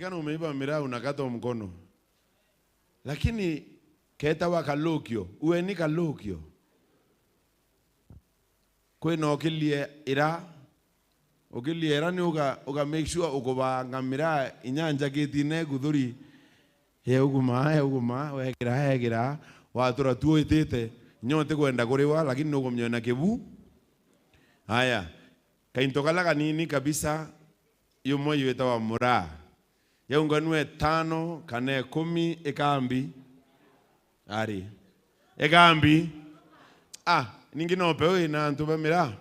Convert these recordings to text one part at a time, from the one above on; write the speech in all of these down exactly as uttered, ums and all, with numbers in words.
kana umeiba miraa, unakatwa mkono. Lakini ketawa kalukio, ueni kalukio. Kwina ukilie ira, ukilie ira ni uga, uga make sure ukubanga miraa inya njakiti ne kuthuri. Ye uguma, ye uguma, wegira, egira, watura tu uitite, inya utikwenda kuriwa, lakini nukumnyona kibu. Aya, kainto kala kanini kabisa, yumwe yitawa muraa. Yau nganue tano kana ikumi ikambi. Ari. Ikambi. Ah, ningi no peu ina antu ba miraa.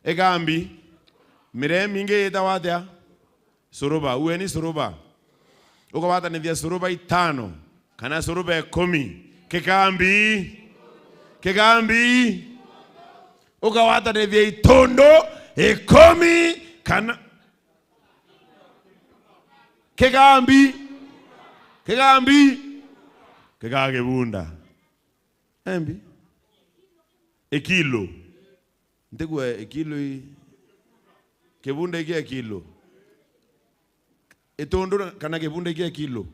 Ikambi. Miraa imingi itawa atia? Suruba. Ueni suruba. Ukawatanithia suruba itano kana suruba ikumi. Kikambi. Kikambi. Ukawatanithia itundu ikumi kana Kigambi. Kigambi. Kigaa kibunda. Embi. Ikilo. Ntigwe ikilo i. Kibunda ikia kilo. Itundu kana kibunda ikia kilo.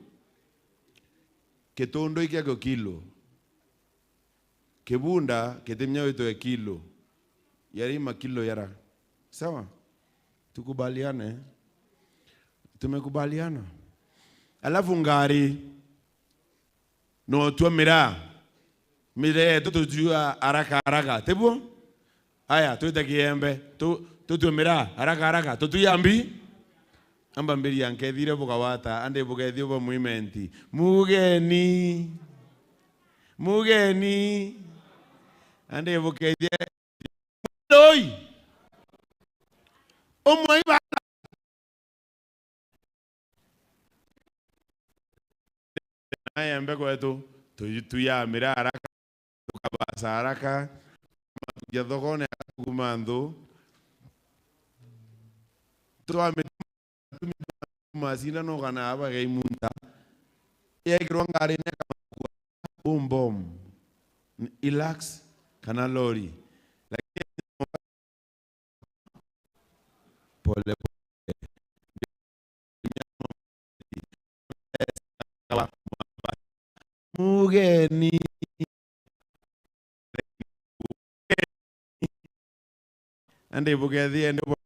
Kitundu ikia kilo. Kibunda kitimya witwe kilo. Yari makilo yara. Sawa? Tukubaliane. Tumekubaliana. Alafu ngari. No tua miraa. Miraa yetu tutua haraka haraka. Tibuo? Aya, twite kiembe. Tu-, tutue miraa. Haraka haraka. Tutui ambi. Amba mbiria nkethire bugawata. Ande bukethio bwa muimenti. Mugeni. Mugeni. Ande bukethie. Doi. Umwe iba. Naye mbe kwetu, tu-, tuyamira haraka, tukabasa haraka, tukia thokone, kuma nthu. Twami-, masindano kana abagei munta. Yekirwa ngarine, boom, boom. Hilux kana lori. Lakini pole pole. Mugeni. Ande bugethie ende bwa.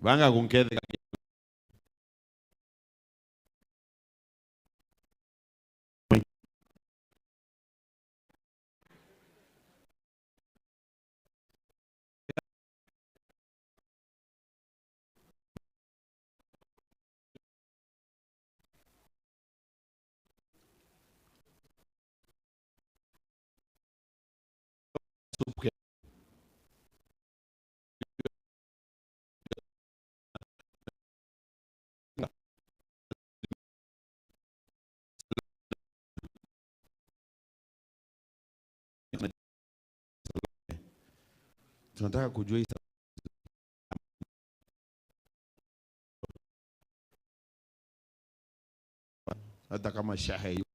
Banga kunketheka. Tunataka kujua hii sababu. Hata kama shahe yu-,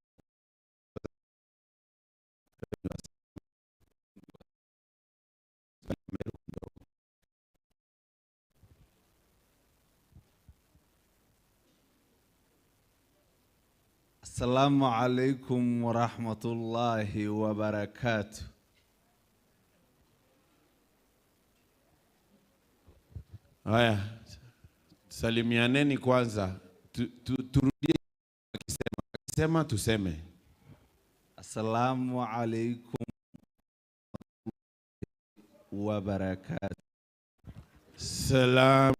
Assalamu alaikum warahmatullahi wabarakatuh. Haya, salimianeni kwanza. Tu-, tu-, turudie akisema, akisema tuseme. Assalamu alaikum wabarakatuh. Salam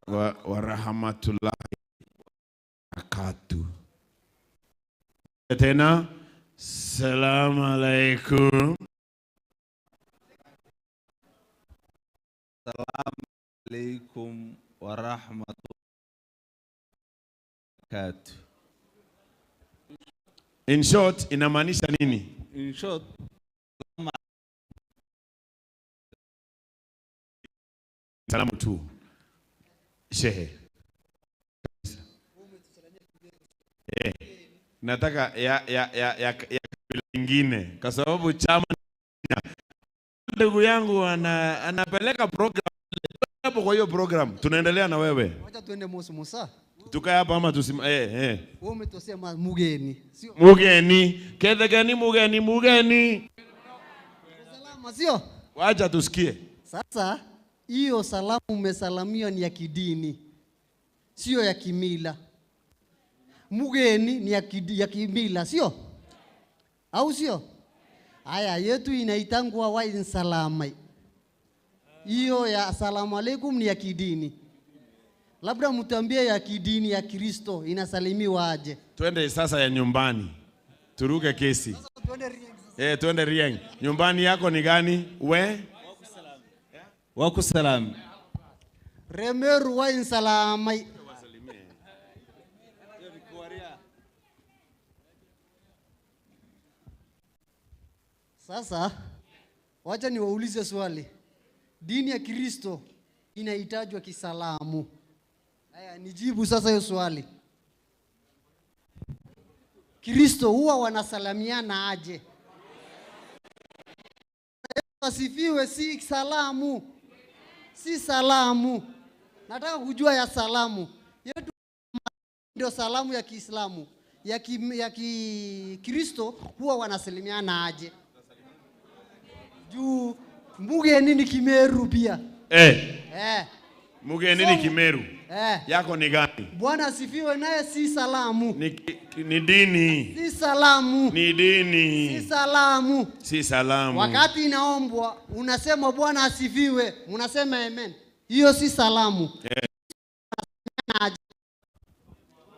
wa, wa rahmatullahi wabarakatuh. Tena, salam alaikum. Salam alaikum wa rahmatullahi wa barakatuh. In short, inamaanisha nini? In short, salamu tu. Shehe. Eh, nataka ya, ya, ya, ya, ya kabila ingine, kwa sababu chama ndugu yangu ana-, anapeleka program hapo. Kwa hiyo program, tunaendelea na wewe. Wacha tuende Musa, Musa. Tukae hapa ama tusima-, eh, eh. Wewe umetusema mugeni, sio? Mugeni. Kethekeni mugeni, mugeni. Salama, sio? Wacha tusikie. Sasa, hiyo salamu umesalamia ni ya kidini, sio ya kimila. Mugeni ni ya kidi-, ya kimila, sio? Au sio? Aya, yetu inaitangwa wa insalamai. Hiyo ya assalamu alaikum ni ya kidini. Labda mtuambie ya kidini ya Kristo inasalimiwa aje? Twende sasa ya nyumbani. Turuke kesi. Sasa tuende Rieng sasa. Eh, twende Rieng. Nyumbani yako ni gani? We? Wakusalam. Remeru wa insalamai. Sasa, wacha niwaulize swali. Dini ya Kristo inahitajwa kisalamu. Haya, nijibu sasa hiyo swali. Kristo huwa wanasalamiana aje? Asifiwe, si salamu. Si salamu. Nataka kujua ya salamu. Yetu ndio salamu ya Kiislamu. Ya ki-, ya Kikristo huwa wanasalimiana aje? Juu mugeni ni Kimeru pia. Eh. Eh. Mugeni ni Kimeru. Eh. Yako ni gani? Bwana asifiwe, naye si salamu. Ni ki-, ni dini. Si salamu. Ni dini. Si salamu. Si salamu. Wakati inaombwa, unasema, "Bwana asifiwe." Unasema, "Amen." Hiyo si salamu. Eh.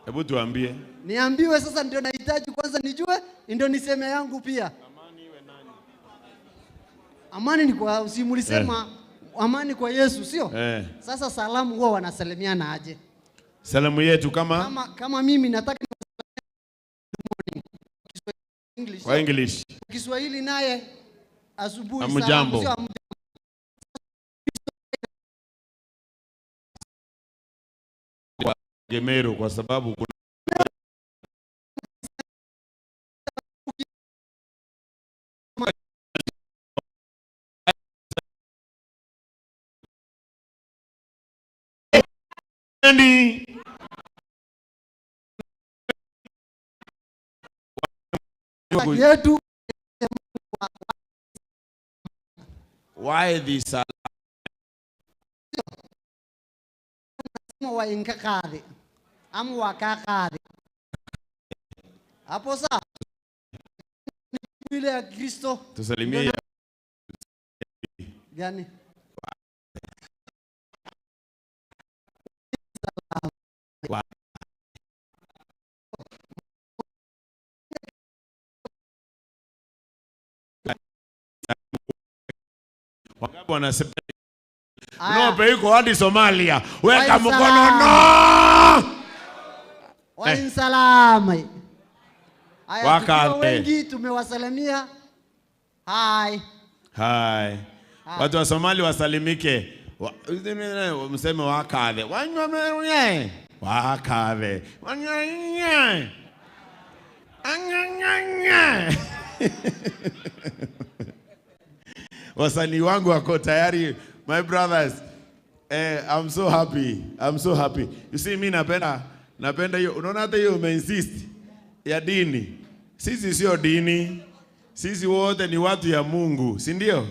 Hebu tuambie. Niambiwe sasa, ndio nahitaji kwanza nijue, ndio niseme yangu pia. Amani ni kwa, si mulisema, eh, amani kwa Yesu, sio? Eh. Sasa salamu huwa wanasalimiana aje? Salamu yetu kama? Kama, kama mimi nataka English. Kwa English. Kiswahili naye asubuhi, hamjambo, salamu, sio hamjambo. Kwa Gemeru, kwa sababu kuna yetu. Why this? Ama wa inkakathe, ama wa kakathe. Hapo sawa? Ile ya Kristo. Tusalimie. Gani? Wangapi wanasema? Aya. Nope iko hadi Somalia. Weka mkono, no! Wa insalamai. Aya, tukiwa wengi tumewasalimia. Hi. Hi. Hi. Watu wa Somali wasalimike. Wa-, mseme wakathe. Wanywa meru nye. Wakathe. Wanywa nye. Anyanyanya. Wasanii wangu wako tayari, my brothers. Eh, I'm so happy. I'm so happy. You see, mi napenda, napenda hiyo. Unaona hata hiyo umeinsist ya dini. Sisi sio dini. Sisi wote ni watu ya Mungu, si ndio?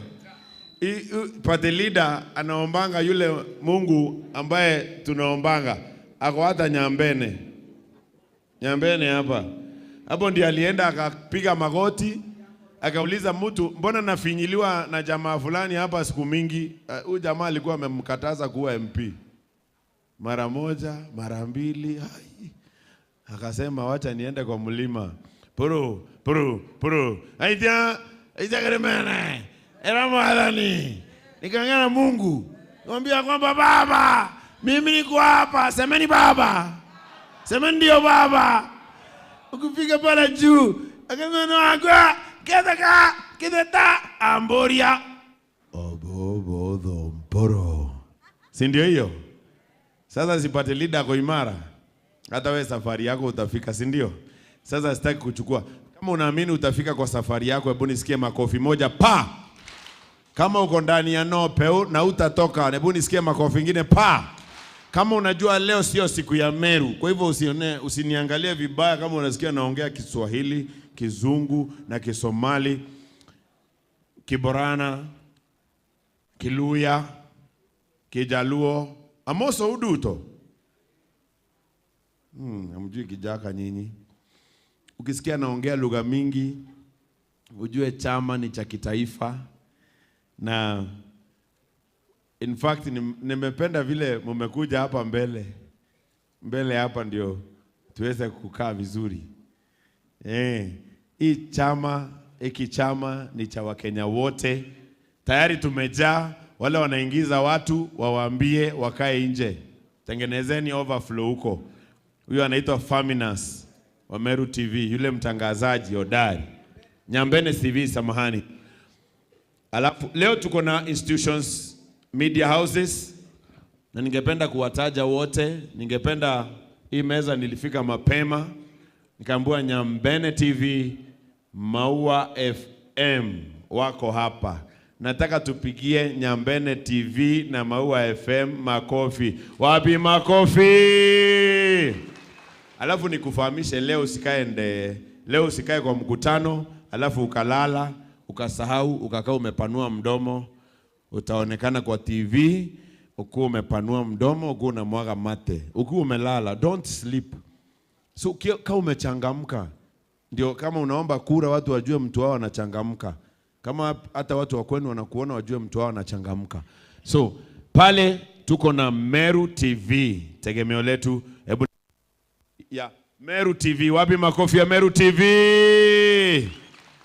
I-, u-, party leader anaombanga yule Mungu ambaye tunaombanga. Ako hata Nyambene. Nyambene hapa. Hapo ndiye alienda akapiga magoti, akauliza mtu, "Mbona nafinyiliwa na jamaa fulani hapa siku mingi?" Ah, huyu jamaa alikuwa amemkataza kuwa M P. Mara moja, mara mbili, ai. Akasema, "Wacha niende kwa mlima." Puru, puru, puru. Aitia, aitia kiremene. Era Mwathani. Nikaongea na Mungu. Nikamwambia kwamba, "Baba, mimi niko hapa." Semeni, "Baba." Semeni, "Ndio, Baba." Ukifika pale juu, akasema, "Ni wakwa, ketheka, kitheta, amboria." Obobo thomporo. Si ndio hiyo? Sasa si party leader ako imara. Hata wewe safari yako utafika, si ndio? Sasa sitaki kuchukua. Kama unaamini utafika kwa safari yako, hebu nisikie makofi moja pa. Kama uko ndani ya no peu na utatoka, hebu nisikie makofi ingine pa. Kama unajua leo sio siku ya Meru, kwa hivyo usione, usiniangalie vibaya kama unasikia naongea Kiswahili, Kizungu na Kisomali, Kiborana, Kiluya, Kijaluo, Amoso Uduto. Hmm, hamjui Kijaka nyinyi. Ukisikia naongea lugha mingi, ujue chama ni cha kitaifa. Na in fact, nim-, nimependa vile mumekuja hapa mbele. Mbele hapa ndio tuweze kukaa vizuri. Eh, hii chama, hiki chama ni cha Wakenya wote. Tayari tumejaa, wale wanaingiza watu, wawaambie wakae nje. Tengenezeni overflow huko. Huyo anaitwa Faminas wa Meru T V, yule mtangazaji hodari. Nyambene T V, samahani. Alafu, leo tuko na institutions, media houses, na ningependa kuwataja wote. Ningependa, hii meza nilifika mapema, nikaambiwa Nyambene T V, Maua F M wako hapa. Nataka tupigie Nyambene T V na Maua F M makofi. Wapi makofi? Alafu nikufahamishe, leo usikae nde-, leo usikae kwa mkutano, alafu ukalala, ukasahau, ukakaa umepanua mdomo, utaonekana kwa T V, ukiwa umepanua mdomo, ukiwa unamwaga mate, ukiwa umelala. Don't sleep. So, uki-, kaa umechangamka. Ndio kama unaomba kura, watu wajue mtu wao anachangamka. Kama hata watu wa kwenu wanakuona, wajue mtu wao anachangamka. So, pale tuko na Meru T V, tegemeo letu. Hebu ya Meru T V, wapi makofi ya Meru T V?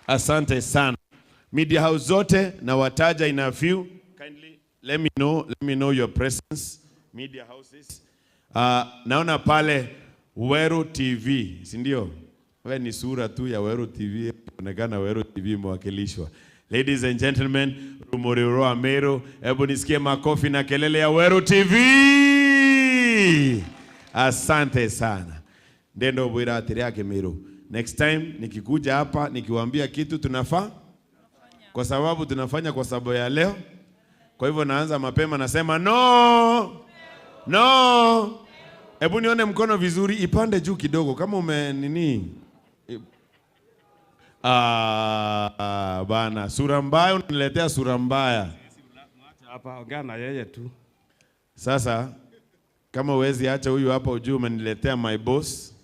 Asante sana. Media house zote na wataja in a few. Kindly let me know, let me know your presence. Media houses. Ah, naona pale Weru T V, si ndio? Wewe ni sura tu ya Weru T V, onekana Weru T V imewakilishwa. Ladies and gentlemen, rumuri rwa Meru, hebu nisikie makofi na kelele ya Weru T V. Asante sana. Ndenda ubwira atiri, Akimiru, next time nikikuja hapa nikiwaambia kitu tunafaa, kwa sababu tunafanya kwa sababu ya leo. Kwa hivyo naanza mapema, nasema no. No. Hebu nione mkono vizuri, ipande juu kidogo kama ume nini. I-, ah, ah, bana, sura mbaya, unaniletea sura mbaya. Mwacha hapa, ongea na yeye tu. Sasa, kama huwezi acha huyu hapa, ujue umeniletea my boss.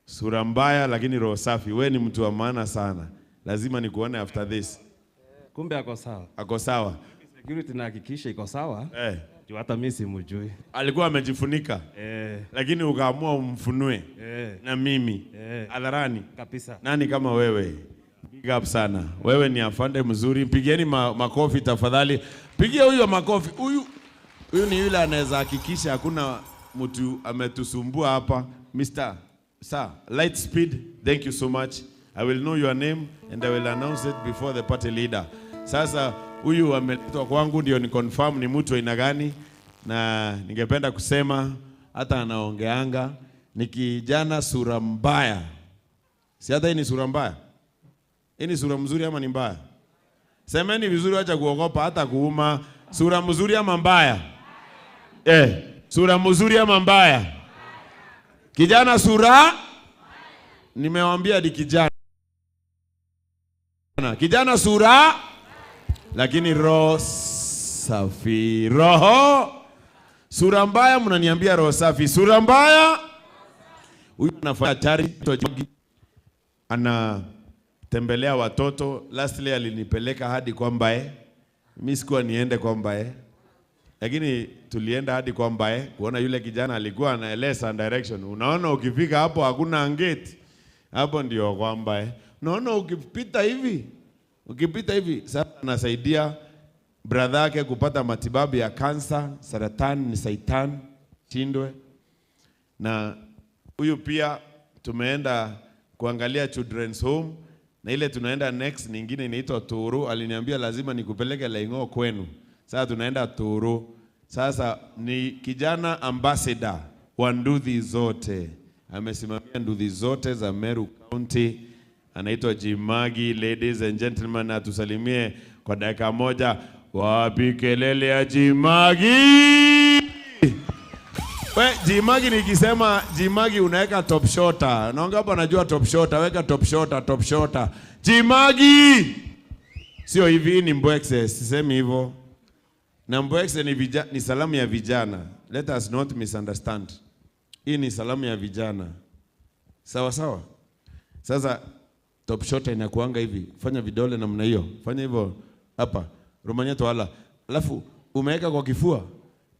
Sura mbaya lakini roho safi. Wewe ni mtu wa maana sana. Lazima nikuone after this. Kumbe ako sawa. Ako sawa. Security, nahakikisha iko sawa. Eh. Juu hata mimi simjui. Alikuwa amejifunika. Eh. Lakini ukaamua umfunue. Eh. Na mimi. Eh. Hadharani. Kabisa. Nani kama wewe? Big up sana. Wewe ni afande mzuri. Mpigieni ma-, makofi tafadhali. Pigia huyo makofi. Huyu, huyu ni yule anaweza hakikisha hakuna mtu ametusumbua hapa. Mister Sir, light speed, thank you so much. I will know your name and I will announce it before the party leader. Sasa, huyu ameletwa kwangu ndio ni confirm ni mtu aina gani, na ningependa kusema hata anaongeanga, ni kijana sura mbaya. Si hata hii ni sura mbaya? Hii ni sura mzuri ama ni mbaya? Semeni vizuri, acha kuogopa hata kuuma. Sura mzuri ama mbaya? Eh, sura mzuri ama mbaya? Kijana sura? Nimewaambia ni kijana. Kijana sura, lakini roho safi. Roho. Sura mbaya, mnaniambia roho safi. Sura mbaya. Huyu anafanya charity, anatembelea watoto. Lastly, alinipeleka hadi kwa Mbae. Mimi sikuwa niende kwa Mbae. Lakini tulienda hadi kwa Mbae, kuona yule kijana alikuwa anaeleza direction. Unaona, ukifika hapo hakuna gate. Hapo ndio kwa Mbae. Unaona, ukipita hivi, ukipita hivi, sasa anasaidia brother yake kupata matibabu ya kansa, saratani, ni saitani, shindwe. Na huyu pia tumeenda kuangalia children's home, na ile tunaenda next nyingine inaitwa Turu. Aliniambia lazima nikupeleke Laing'o kwenu. Sasa tunaenda Turu. Sasa ni kijana ambassador wa nduthi zote. Amesimamia nduthi zote za Meru County. Anaitwa Jimagi. Ladies and gentlemen, atusalimie kwa dakika moja. Wapi kelele ya Jimagi? We, Jimagi nikisema Jimagi unaweka top shota. Naonga hapa najua top shota, weka top shota, top shota. Jimagi! Sio hivi, hii ni mbwekse, sisemi hivyo. Na mbwekse ni vija-, ni salamu ya vijana. Let us not misunderstand. Hii ni salamu ya vijana. Sawa sawa? Sasa top shota inakuanga hivi. Fanya vidole namna hiyo. Fanya hivyo hapa. Rumania twala. Alafu umeweka kwa kifua.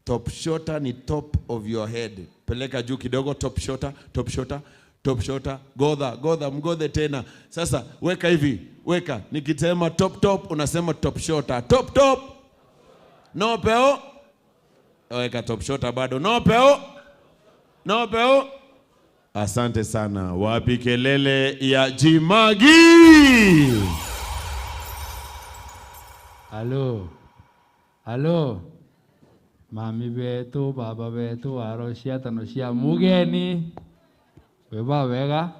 Top shota ni top of your head. Peleka juu kidogo, top shota, top shota, top shota. Godha, godha, mgodhe tena. Sasa weka hivi, weka. Nikisema top top, unasema top shota. Top top. No peo. Weka top shota bado. No peo. No peo. Asante sana. Wapi kelele ya Jimagi? Halo. Halo. Mami betu, baba betu, aro ciatano cia mugeni. Wi babega.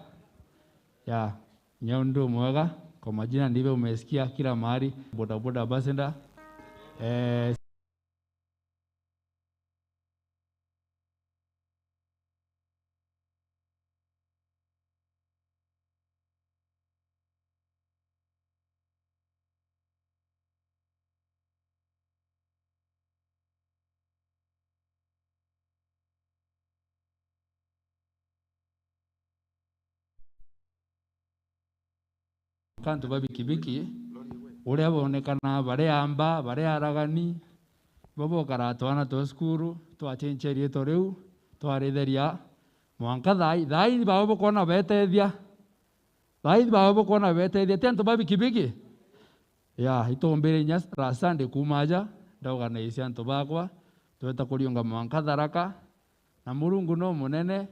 Ya, nyau ndu mwega. Kwa majina ndivyo umesikia kila mahali. Boda boda ambassador. Eh, Kantu ba bikibiki, uria boonekana bari amba, bari aragani, bo bokara twana twa cukuru, twachenchia riitwa riu, twaritheria, mwanka thaai, thaai bao bukoona beetethia. Thaai bao bukoona beetethia, ti antu ba bikibiki? Ya, itumbire inya last Sunday kuuma aja, ndaorganize antu bakwa, tweta kuriunga mwanka Tharaka, na Murungu no munene,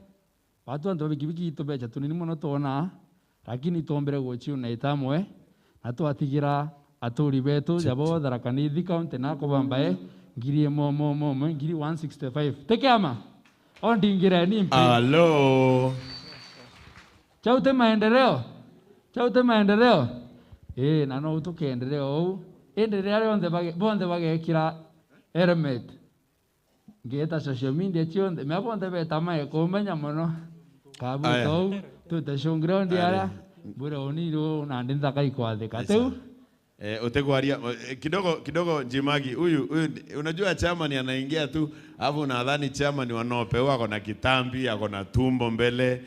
watu antu ba bikibiki itubecha tunini mono twonaa, lakini itumbire guciunite amwe, na twatigira aturi betu, jabo Tharaka Nithi County na kubambae, ngiri imwe, imwe, imwe, imwe, ngiri one sixty-five. Ti kiama? O ndingireni mpi. Alo. Chau ti maendeleo? Chau ti maendeleo? Ii, na nou tukiendelea uu. Indi riria rionthe bage-, bonthe bagekira helmet, ngiita social media cionthe, mea bonthe betamae kumenya mono. Kabuta uu, twite showground aria, bure unini uu, nandi nthaka ikwathika. Tiu? Eh, utegwaria, eh, kidogo, kidogo Jimagi, huyu, huyu, unajua chairman anaingia tu, alafu unadhani chairman wa Nope, huyu ako na kitambi, ako na tumbo mbele,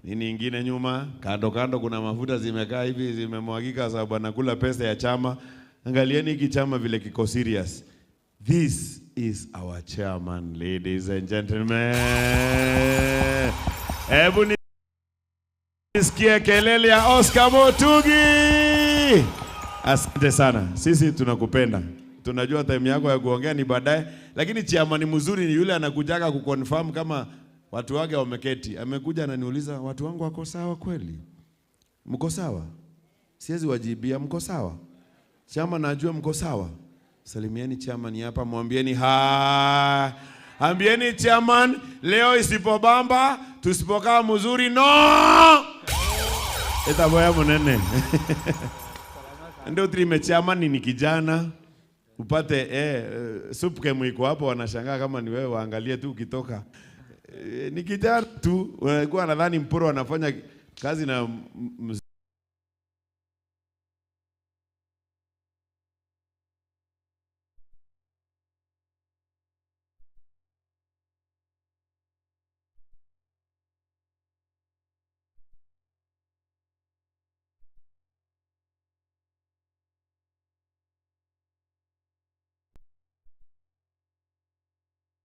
nini ingine nyuma, kando kando kuna mafuta zimekaa hivi, zimemwagika sababu anakula pesa ya chama. Angalieni hiki chama vile kiko serious. This is our chairman, ladies and gentlemen. Hebu ni- Nisikie kelele ya Oscar Motugi. Asante sana. Sisi tunakupenda. Tunajua time yako ya kuongea ni baadaye, lakini chairman mzuri ni yule anakujaga kuconfirm kama watu wake wameketi. Amekuja ananiuliza, "Watu wangu wako sawa kweli? Mko sawa?" Siwezi wajibia, "Mko sawa?" Chama, najua mko sawa. Salimieni chairman hapa, mwambieni ha. Ambieni chairman, leo isipobamba, tusipokaa mzuri, no! Itaboya munene. Ndio trime chairman ni kijana. Upate, eh, eh, soup kemu iko hapo, wanashangaa kama ni wewe, waangalie tu ukitoka. Eh, ni kijana tu, walikuwa wanadhani Mporo anafanya kazi na m-, m-,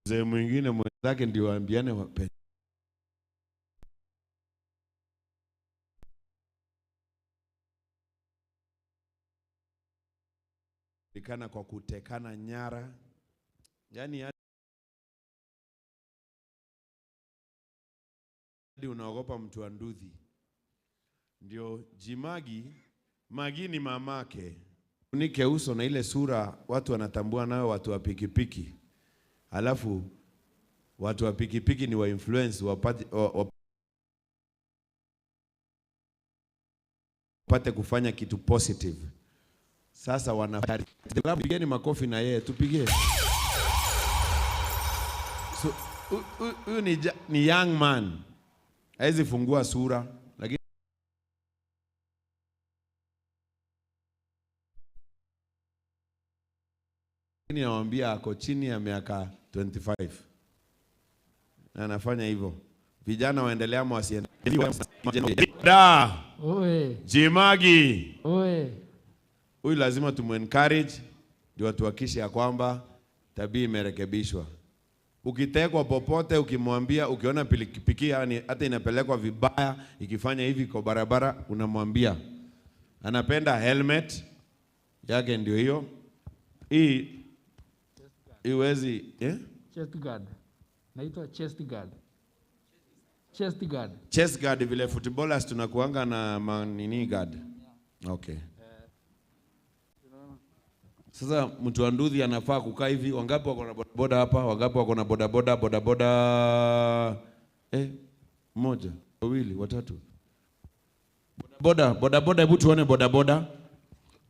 mzee mwingine mwenzake ndio waambiane wape-, julikana kwa kutekana nyara. Yaani, hadi unaogopa mtu wa nduthi. Ndio Jimagi, Magi ni mamake. Unike uso na ile sura watu wanatambua nayo watu wa pikipiki. Alafu watu wa pikipiki ni wa influence, wapate, wa-, wa-, wapate kufanya kitu positive. Sasa wanafanya, pigeni makofi na yeye, tupigie. So, hu-, hu-, huyu ni ja-, ni young man. Hawezi fungua sura, lakini nawaambia ako chini ya miaka twenty-five. Na anafanya hivyo. Vijana waendelea ama wasiendelee? Da! Oe. Jimagi! Oe. Huyu lazima tumu-encourage, ndio tuhakikishe ya kwamba tabia imerekebishwa. Ukitekwa popote, ukimwambia, ukiona pikipiki, yani, hata inapelekwa vibaya, ikifanya hivi kwa barabara, unamwambia. Anapenda helmet, yake ndio hiyo. Hii, hii huwezi, eh? Chest guard. Naitwa chest guard. Chest guard. Chest guard, vile footballers tunakuanga na ma-, nini guard. Okay. Sasa mtu wa nduthi anafaa kukaa hivi. Wangapi wako na bodaboda hapa? Wangapi wako na bodaboda, bodaboda? Eh, mmoja, wawili, watatu. Bodaboda, bodaboda, hebu tuone bodaboda.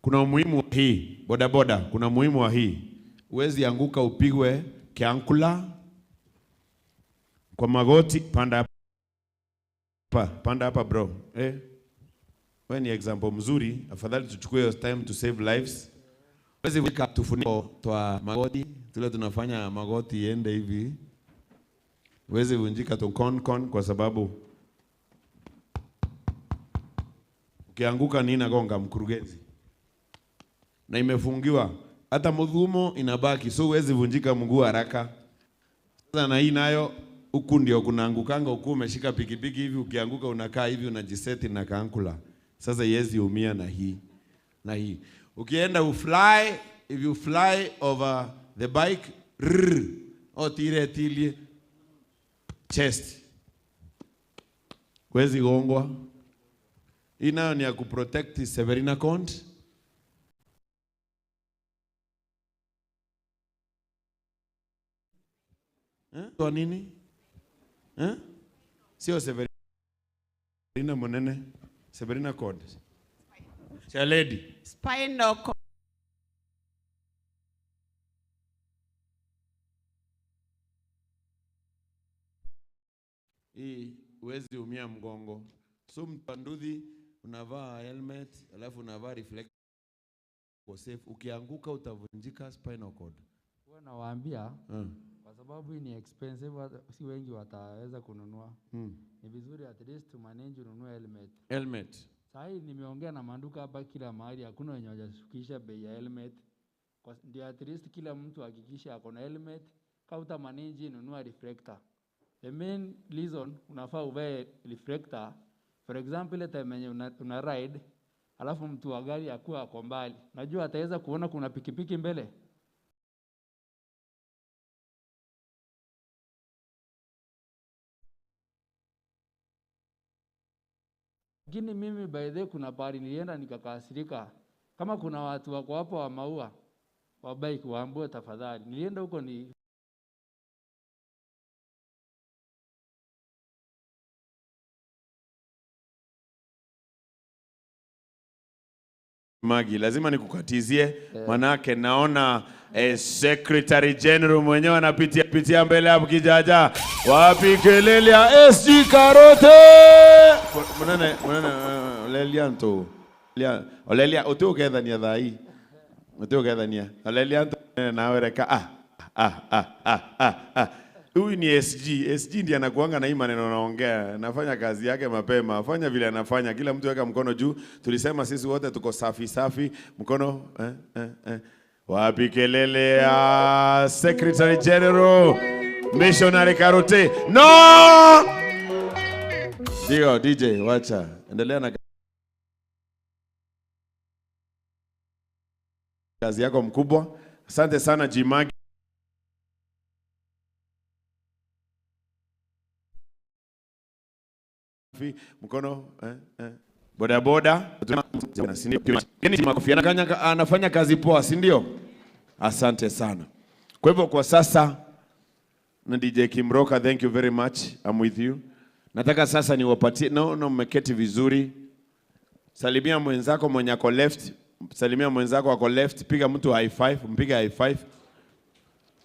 Kuna umuhimu wa hii. Bodaboda, kuna umuhimu wa hii. Huwezi anguka upigwe kiankula kwa magoti, panda hapa, panda hapa bro. Eh? Wewe ni example mzuri, afadhali tuchukue your time to save lives. Huwezi vunjika tufuniko twa magoti, tule tunafanya magoti iende hivi. Huwezi vunjika tu kon kon kwa sababu ukianguka ni inagonga mkurugenzi. Na imefungiwa. Hata muthumo inabaki, so huwezi vunjika mguu haraka. Sasa na hii nayo, huku ndio kunaangukanga, huku umeshika pikipiki hivi, ukianguka unakaa hivi, unajiseti na kankula. Sasa iwezi umia na hii. Na hii. Ukienda ufly, if you fly over the bike, rrr, otire etilie chest. Huwezi gongwa. Hii nayo ni ya kuprotect Severina Cont. Eh? Kwa nini? Eh? Sio Severina Munene. Severina Cont. Cha lady. Spinal cord. Hii huwezi umia mgongo. So mtu wa nduthi unavaa helmet, alafu unavaa reflector. Uko safe. Ukianguka utavunjika spinal cord. Huwa nawaambia, mm, kwa sababu hii ni expensive, hata si wengi wataweza kununua. Mm. Ni vizuri at least umanage ununue helmet. Helmet. Saa hii nimeongea na maduka hapa kila mahali, hakuna wenye hawajashukisha bei ya helmet. Kwa, ndio at least kila mtu hakikisha ako na helmet. Kama uta manage, nunua reflector. The main reason unafaa uvae reflector, for example, ile time yenye una, una ride, alafu mtu wa gari akuwa ako mbali. Unajua ataweza kuona kuna pikipiki mbele? Lakini mimi by the way, kuna pahali nilienda nikakasirika. Kama kuna watu wako hapo wa Maua, wa bike, waambie tafadhali. Nilienda huko ni Magi, lazima nikukatizie, eh, manake naona, eh, Secretary General mwenyewe anapitia pitia mbele hapo kijaja. Wapi kelele ya S G Karote? Munene, munene, eh, Lelianto. Lia-, Olelia, uti ugethania thai. Uti ugethania. Olelia, antu nawe reka. Ah, ah, ah, ah, ah, ah. Huyu ni S G. S G ndiye anakuanga na hii maneno naongea. Nafanya kazi yake mapema. Fanya vile anafanya. Kila mtu weka mkono juu. Tulisema sisi wote tuko safi safi. Mkono, eh, eh, eh. Wapi kelele ya Secretary General? Missionary Karote. No! Ndio, D J, wacha. Endelea na kazi yako mkubwa. Asante sana, Jimagi. Mkono, eh, eh. Boda boda. Yaani makofi. Anafanya, anafanya kazi poa, si ndio? Asante sana. Kwa hivyo kwa sasa, na D J Kimroka, thank you very much. I'm with you. Nataka sasa niwapatie, naona mmeketi vizuri. Salimia mwenzako mwenye ako left. Salimia mwenzako ako left, piga mtu high five, mpige high five.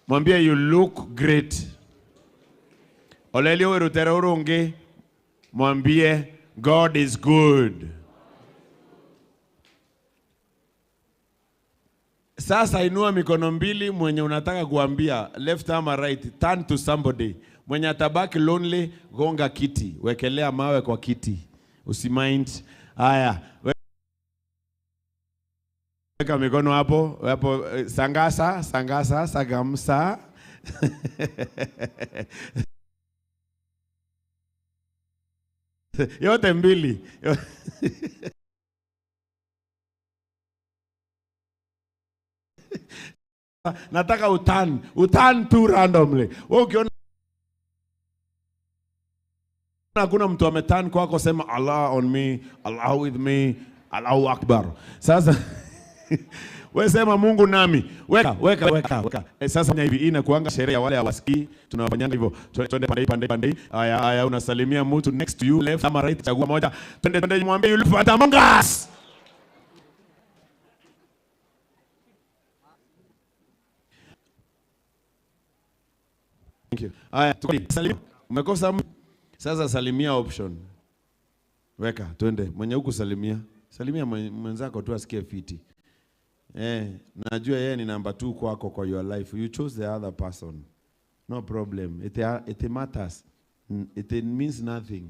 Mwambie, "You look great." Olelia uwe rutere urungi, mwambie, "God is good." Sasa inua mikono mbili, mwenye unataka kuambia, left ama right, turn to somebody. Mwenye atabaki lonely, gonga kiti, wekelea mawe kwa kiti. Usimind. Haya, we- weka mikono hapo, hapo, eh, sangasa, sangasa, sagamsa. Yote mbili. Nataka uturn, uturn tu randomly. Wewe ukiona hakuna mtu ameturn kwako, sema, "Allah on me, Allah with me, Allahu Akbar." Sasa, wewe sema, "Mungu nami." Weka, weka, weka, weka. Eh, sasa fanya hivi, hii inakuanga sherehe ya wale hawasikii, tunawafanyanga hivyo. Twe-, twende pande hii, pande hii, pande hii. Haya, haya, unasalimia mtu next to you, left ama right, chagua moja. Twende, twende, mwambie, "You look at among us." Thank you. Haya, tukali. Salimia. Umekosa m-, sasa salimia option. Weka, twende. Mwenye hukusalimia. Salimia mwe-, mwenzako tu asikie fiti. Eh, najua yeye ni number two kwako kwa your life. You chose the other person. No problem. It, it matters. Mm, it means nothing.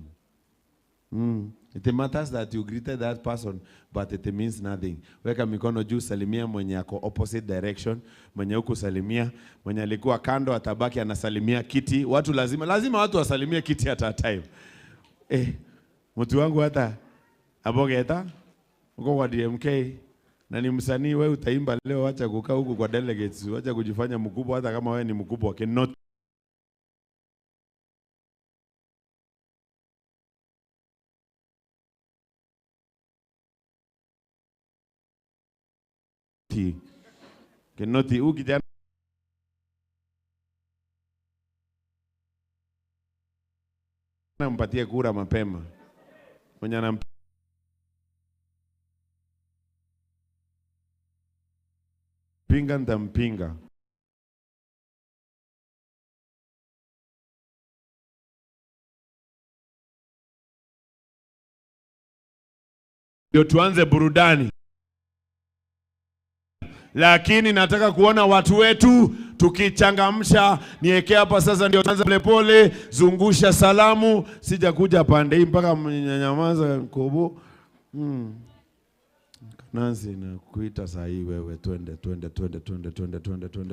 Mm. It matters that you greeted that person, but it means nothing. Weka mikono juu, salimia mwenye ako opposite direction, mwenye hukusalimia, mwenye alikuwa kando atabaki anasalimia kiti. Watu lazima, lazima watu wasalimie kiti at a time. Eh, mtu wangu hata abogeta, uko kwa D M K, na ni msanii, we utaimba leo, acha kukaa huku kwa delegates, acha kujifanya mkubwa, hata kama wewe ni mkubwa, cannot Ti. Kinoti, huyu kijana nampatie kura mapema. Mwenye anampinga nitampinga. Ndio tuanze burudani. Lakini nataka kuona watu wetu tukichangamsha. Nieke hapa sasa, ndio tuanze polepole. Zungusha salamu. Sijakuja pande hii mpaka mnyamaza kobo. Hmm. Nancy, nakuita saa hii wewe, twende, twende,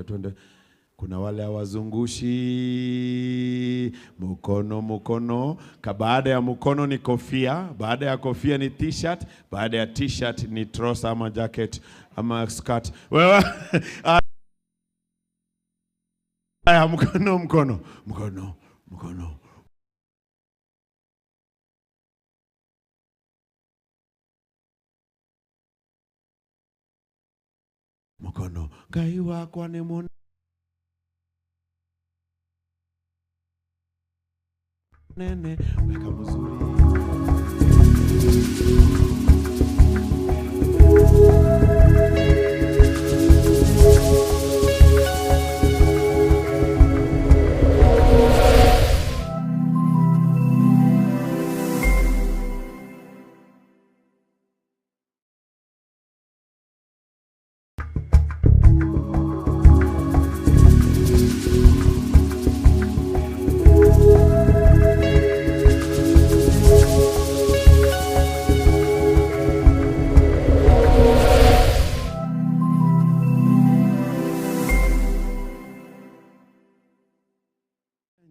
twende. Kuna wale hawazungushi, mkono, mkono. Ka-, baada ya mkono ni kofia, baada ya kofia ni t-shirt, baada ya t-shirt ni trouser ama jacket ama skirt. Wewe, haya, mkono, mkono, mkono, mkono. Mkono. Ngai wakwa ni munene. Weka mzuri.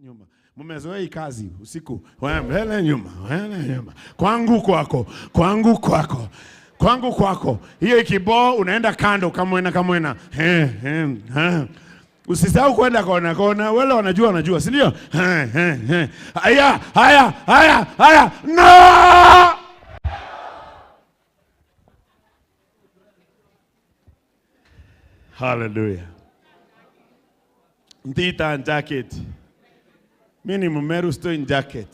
Nyuma. Mumezoea hii kazi usiku. Wewe mbele, nyuma, wewe nyuma. Kwangu kwako, kwangu kwako, kwangu kwako. Hiyo ikiboo unaenda kando, kamwena, kamwena. He, he, he. Usisahau kwenda kona, kona. Wale wanajua, wanajua, si ndio? He, he, he. Haya, haya, haya, haya. No! Hallelujah. Ntita jacket. Mimi ni Mumeru, sitoi jacket.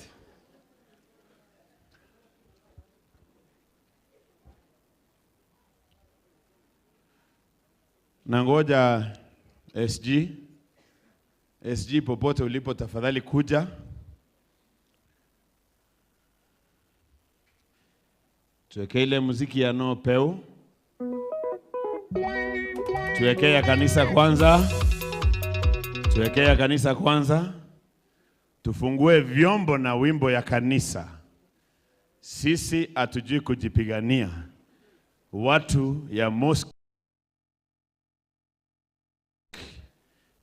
Nangoja S G. S G, popote ulipo, tafadhali kuja. Tuweke ile muziki ya No Peu. Tuweke ya kanisa kwanza. Tuweke ya kanisa kwanza. Tufungue vyombo na wimbo ya kanisa. Sisi hatujui kujipigania. Watu ya mosque,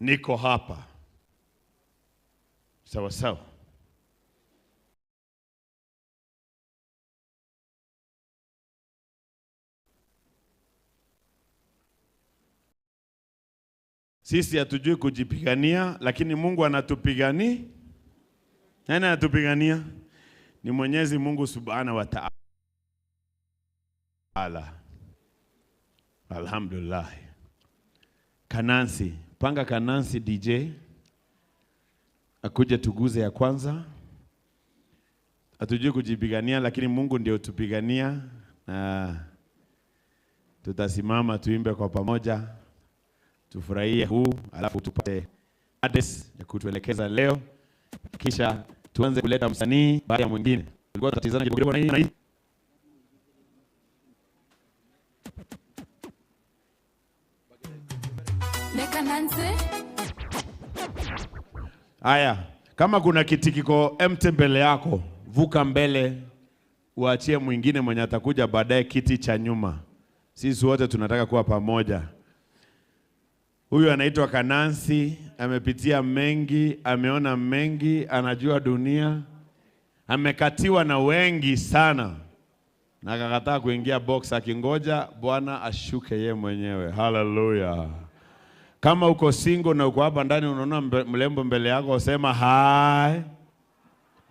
niko hapa. Sawa sawa. Sisi hatujui kujipigania, lakini Mungu anatupigani-, nani anatupigania? Ni Mwenyezi Mungu Subhanahu wa Ta'ala. Alhamdulillah. Kanansi, panga Kanansi D J. Akuje tuguze ya kwanza. Hatujui kujipigania, lakini Mungu ndio utupigania, na tutasimama tuimbe kwa pamoja, tufurahie huu, alafu tupate address ya kutuelekeza leo, kisha tuanze kuleta msanii baada ya mwingine. Tulikuwa tutatizana kidogo na hii, na hii. Neka Nancy. Aya, kama kuna kiti kiko empty mbele yako, vuka mbele, uachie mwingine mwenye atakuja baadaye kiti cha nyuma. Sisi wote tunataka kuwa pamoja. Huyu anaitwa Kanansi, amepitia mengi, ameona mengi, anajua dunia. Amekatiwa na wengi sana. Na akakataa kuingia box akingoja Bwana ashuke ye mwenyewe. Hallelujah. Kama uko single na uko hapa ndani, unaona mbe-, mrembo mbele yako, sema hi.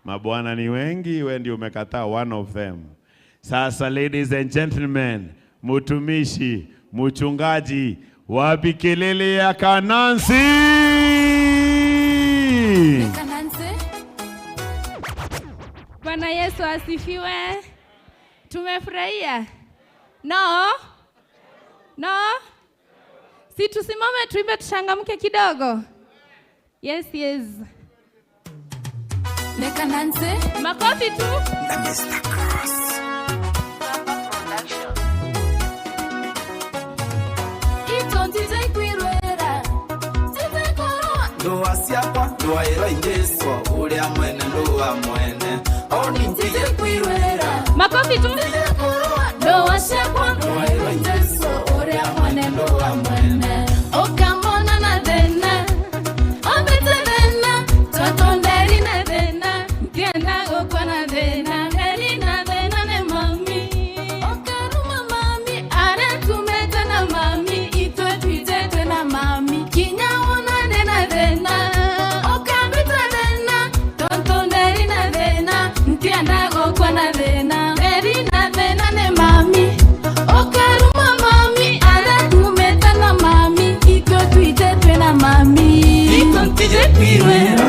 Mabwana ni wengi, we ndio umekataa one of them. Sasa, ladies and gentlemen, mtumishi, mchungaji, wapi kelele ya Kanansi? Kanansi. Bwana Yesu asifiwe. Tumefurahia? No? No? Si tusimame tuimbe, tuchangamke kidogo? Yes, yes. Neka Nancy. Makofi tu. Na Mister Cross. Into ntije kwirwera, ntije kurwa. Ndwaa ciakwa, ndwairwa i Jesu, uria mwene ndwaa mwene. Oni ntije kwirwera. Makofi tu. Ntije kurwa. Ndwaa ciakwa, ndwairwa i Jesu, uria mwene ndwaa mwene. Ukamona na thina. Ombete thina, tontu nderi na thina, ntienda gukua na thina, nderi na thina ni mami. Ukaruma mami, aria tumite na mami, itwe twititwe na mami, kinya wona ndi na thina. Ukambita thina, tontu nderi na thina, ntienda gukua na thina, nderi na thina ni mami. Ukaruma mami, aria tumite na mami, itwe twititwe na mami. Into ntije kwirwera,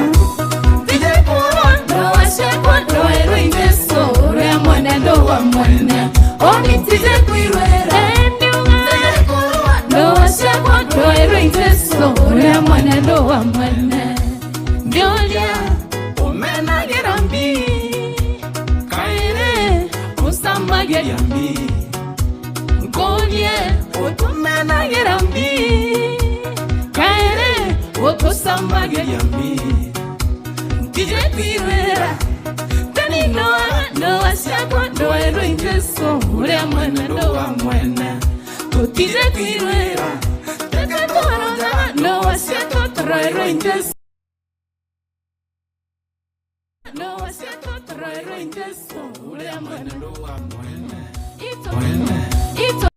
ntije kurwa, ndwaa ciakwa, ndwairwa i Jesu, uria mwene ndwaa mwene. Oni ntije kwirwera, ntije kurwa, ndwaa ciakwa, ndwairwa i Jesu, uria mwene ndwaa mwene. Ndiuria, umenagira mbi, kairi ucambagiria mbi. Nkurie, utumenagira mbi, kairi utucambagiria mbi. Ntije kwirwira, tani noa, noa ciakwa, ndwairwe i Jesu, uria mwene ndwaa mwene. Tutije kwirwira, teke toroja, noa ciakwa, turairwe i Jesu. Noa ciakwa turairwe i Jesu, uria mwene ndwaa mwene. Ito, mwene. Ito.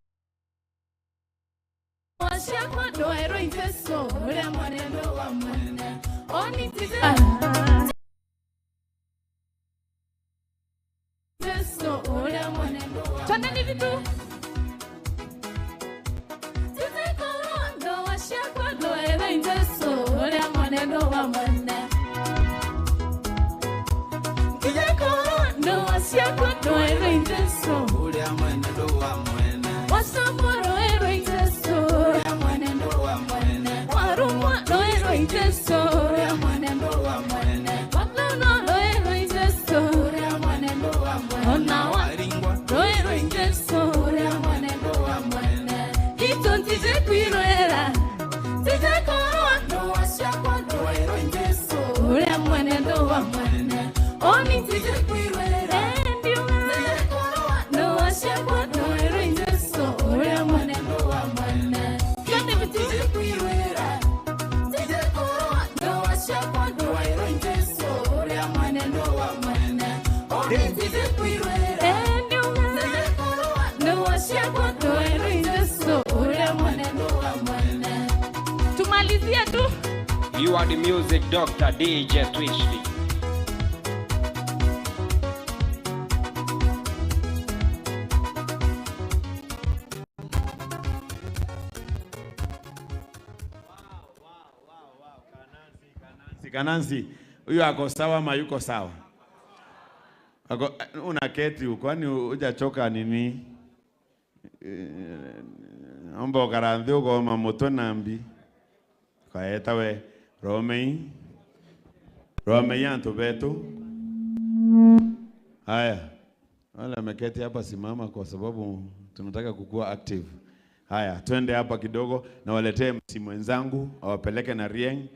Noa ciakwa turairwe i Jesu, uria mwene ndwaa mwene. Oni tije. Jesu, uria mwene ndwaa. Twendeni vitu. Tije kurwa, ndoa ciakwa, ndoa ira i Jesu, uria mwene ndwaa mwene. Tije kurwa, ndoa ciakwa, ndoa ira i Jesu, uria mwene ndwaa mwene. Wasamburu ira i Jesu, uria mwene Jesu, uria mwenendo wa mwene. Wakana rwiro Jesu, uria mwenendo wa mwene. Ona waringwa rwiro Jesu, uria mwenendo wa mwene. Itu ntiji kwirwira, ntiji kurwa. Ndua ciakwa rwiro Jesu, uria mwenendo wa mwene. Oni ntiji kwirwira, ndiuga. Ntiji kurwa. Ndua ciakwa rwiro Jesu, uria mwenendo wa mwene. Itu ntiji kwirwira. Tumalizie tu. You are the music doctor, D J Twishly. Kanansi, Kanansi, Kanansi. Huyu ako sawa ama yuko sawa? Ako, unaketi huko, kwani hujachoka nini? Eh, omba ukara nthi ukoma mutwe na mbi. Ukaeta we, romei. Romei antu betu. Haya. Wale wameketi hapa, simama kwa sababu tunataka kukua active. Haya, twende hapa kidogo na waletee M C mwenzangu, awapeleke na Rieng,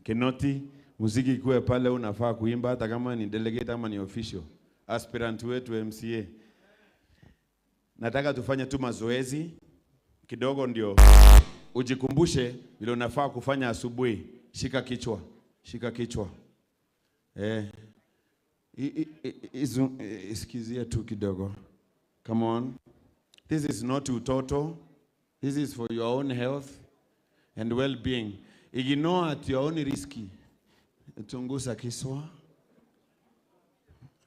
Kinoti, muziki ikuwe pale unafaa kuimba, hata kama ni delegate ama ni official. Aspirant wetu M C A. Nataka tufanye tu mazoezi kidogo ndio ujikumbushe vile unafaa kufanya asubuhi. Shika kichwa, shika kichwa. Eh. I, i, i, izu-, i, isikizia tu kidogo. Come on. This is not utoto. This is for your own health and well-being. Ignore at your own risk. Chunguza kiswa.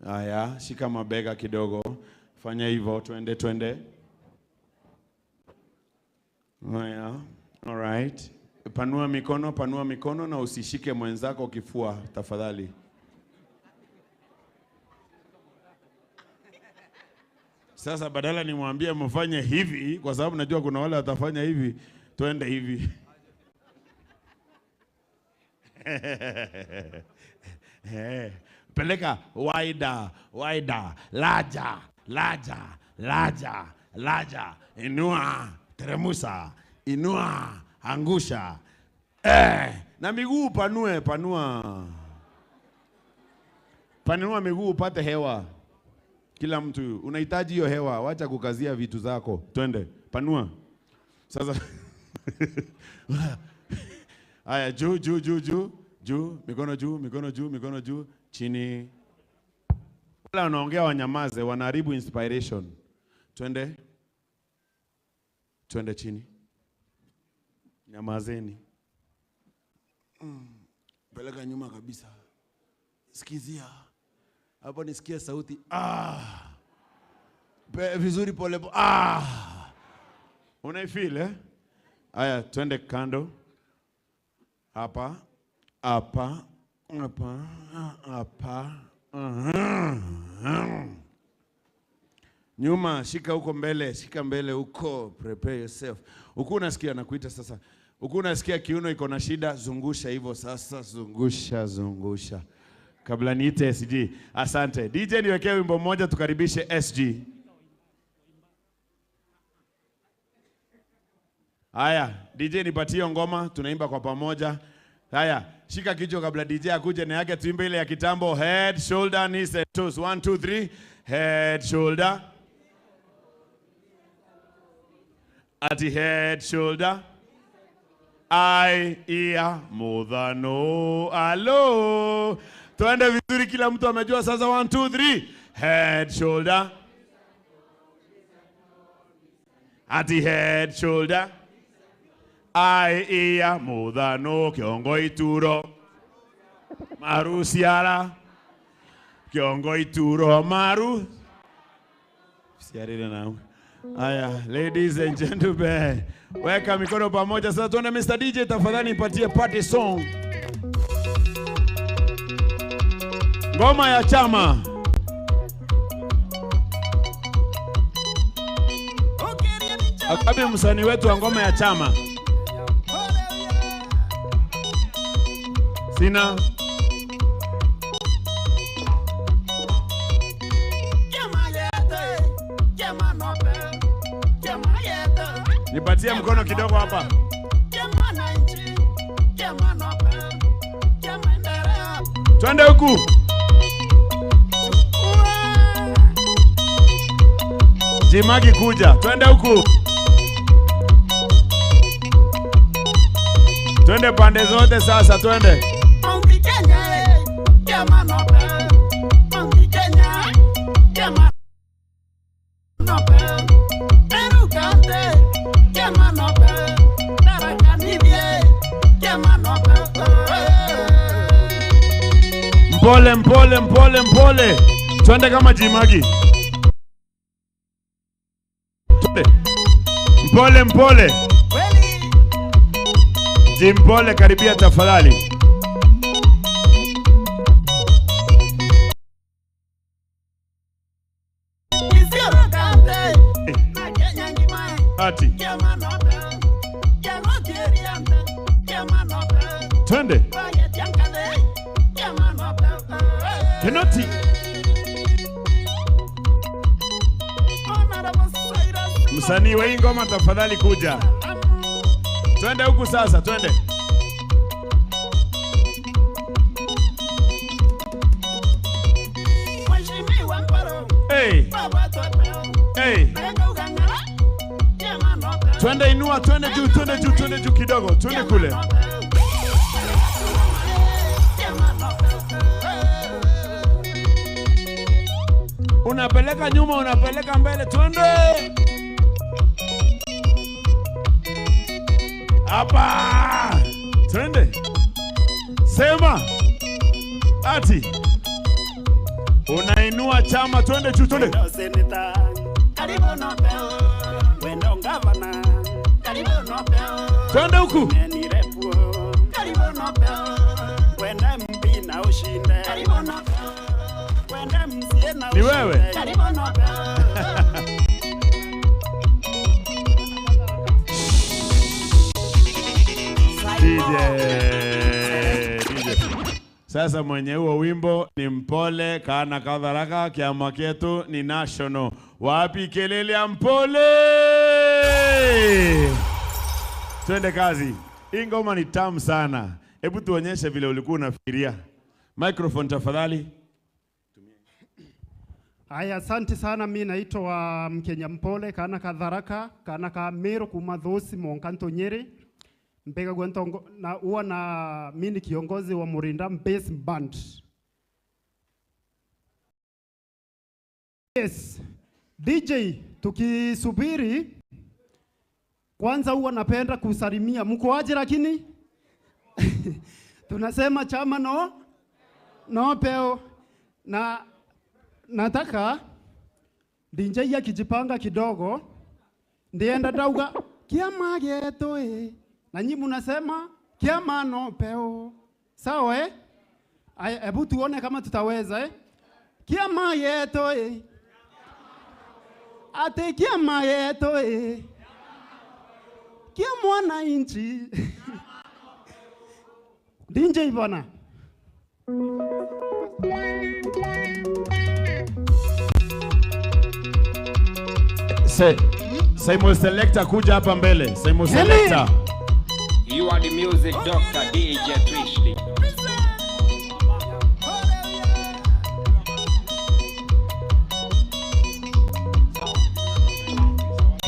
Aya, shika mabega kidogo. Fanya hivyo, twende, twende. Haya. All right. Panua mikono, panua mikono na usishike mwenzako kifua, tafadhali. Sasa badala nimwambie mfanye hivi, kwa sababu najua kuna wale watafanya hivi, twende hivi. Eh, peleka wider, wider, larger, larger, larger, larger. Inua, teremusa, inua, angusha. Eh, na miguu panue, panua. Panua miguu upate hewa. Kila mtu unahitaji hiyo hewa, wacha kukazia vitu zako. Twende, panua. Sasa haya, juu, juu, juu, juu, juu, mikono juu, mikono juu, mikono juu, chini. Wala wanaongea wanyamaze, wanaharibu inspiration. Twende. Twende chini. Nyamazeni. Mm. Peleka nyuma kabisa. Sikizia. Hapo nisikie sauti. Ah. Pe-, vizuri pole po-, ah. Unaifeel, eh? Aya, twende kando. Hapa, hapa, hapa, hapa. Aha. Nyuma, shika huko mbele, shika mbele huko, prepare yourself. Uku unasikia nakuita sasa. Uku unasikia kiuno iko na shida, zungusha hivyo sasa, zungusha, zungusha. Kabla niite S G. Asante. D J, niwekee wimbo mmoja, tukaribishe S G. Haya, D J nipatie hiyo ngoma, tunaimba kwa pamoja. Haya, shika kichwa kabla D J akuje na yake, tuimbe ile ya kitambo. Head, shoulder, knees and toes. One, two, three. Head, shoulder. Ati head, shoulder. Eye, ear, muthano. Hello. Twende vizuri, kila mtu amejua sasa. One, two, three. Head, shoulder. Ati head, shoulder, eye, ear, muthano, kiongo, ituro, maru, ciara, kiongo, ituro, maru, ciarire nau. Aya, ladies and gentlemen, weka mikono pamoja sasa, tuone Mister D J, tafadhali nipatie party song. Ngoma ya chama. Akabe msanii wetu wa ngoma ya chama. Sina. Nipatie mkono kidogo hapa. Twende huku. Jimagi, kuja. Twende huku. Twende pande zote sasa, twende. Mpole, mpole, mpole, mpole. Twende kama Jimagi. Twende. Mpole, mpole. Jimpole, karibia tafadhali. Ati. Twende. Kenoti. Msanii wa hii ngoma, tafadhali kuja. Twende huku sasa, twende. Hey. Hey. Twende, inua, twende juu, twende juu, twende juu kidogo, twende kule. Unapeleka nyuma, unapeleka mbele, twende. Hapa. Twende. Sema. Ati. Unainua chama, twende juu, twende. Wendo seneta, karibu na upeo. Wendo gavana, karibu na upeo. Twende huku. Neni repu, karibu na upeo. Wendo M P na ushinde, karibu na upeo. Wendo M C A na ushinde. Ni wewe. Karibu na upeo. D J, D J. Sasa mwenye huo wimbo ni Mpole, Kaana ka Tharaka, kiama kietu ni National. Wapi kelele ya Mpole? Twende kazi. Hii ngoma ni tamu sana. Hebu tuonyeshe vile ulikuwa unafikiria. Microphone tafadhali. Aya, asante sana. Mi naitwa Mkenya Mpole, Kaana ka Tharaka, Kaana ka Meru, kuma Thuusi, Monkanto, Nyeri. Mpigagua ntongo-, na huwa na, mi ni kiongozi wa Murinda Bass Band. Yes. D J, tukisubiri, kwanza huwa napenda kusalimia. Mko aje lakini? Tunasema chama no, no peo. Na nataka D J akijipanga kidogo, ndienda ndauga, "Kiama gietu ii." Na nyi munasema, "Kiama no peo." Sawa, eh? Aya, hebu tuone kama tutaweza, eh? Kiama gietu ii. Ati kiama gietu ii. Kia mwananchi. D J bwana. Se-, Simon Selector, kuja hapa mbele. Simon Selector. You are the music doctor, D J Trish.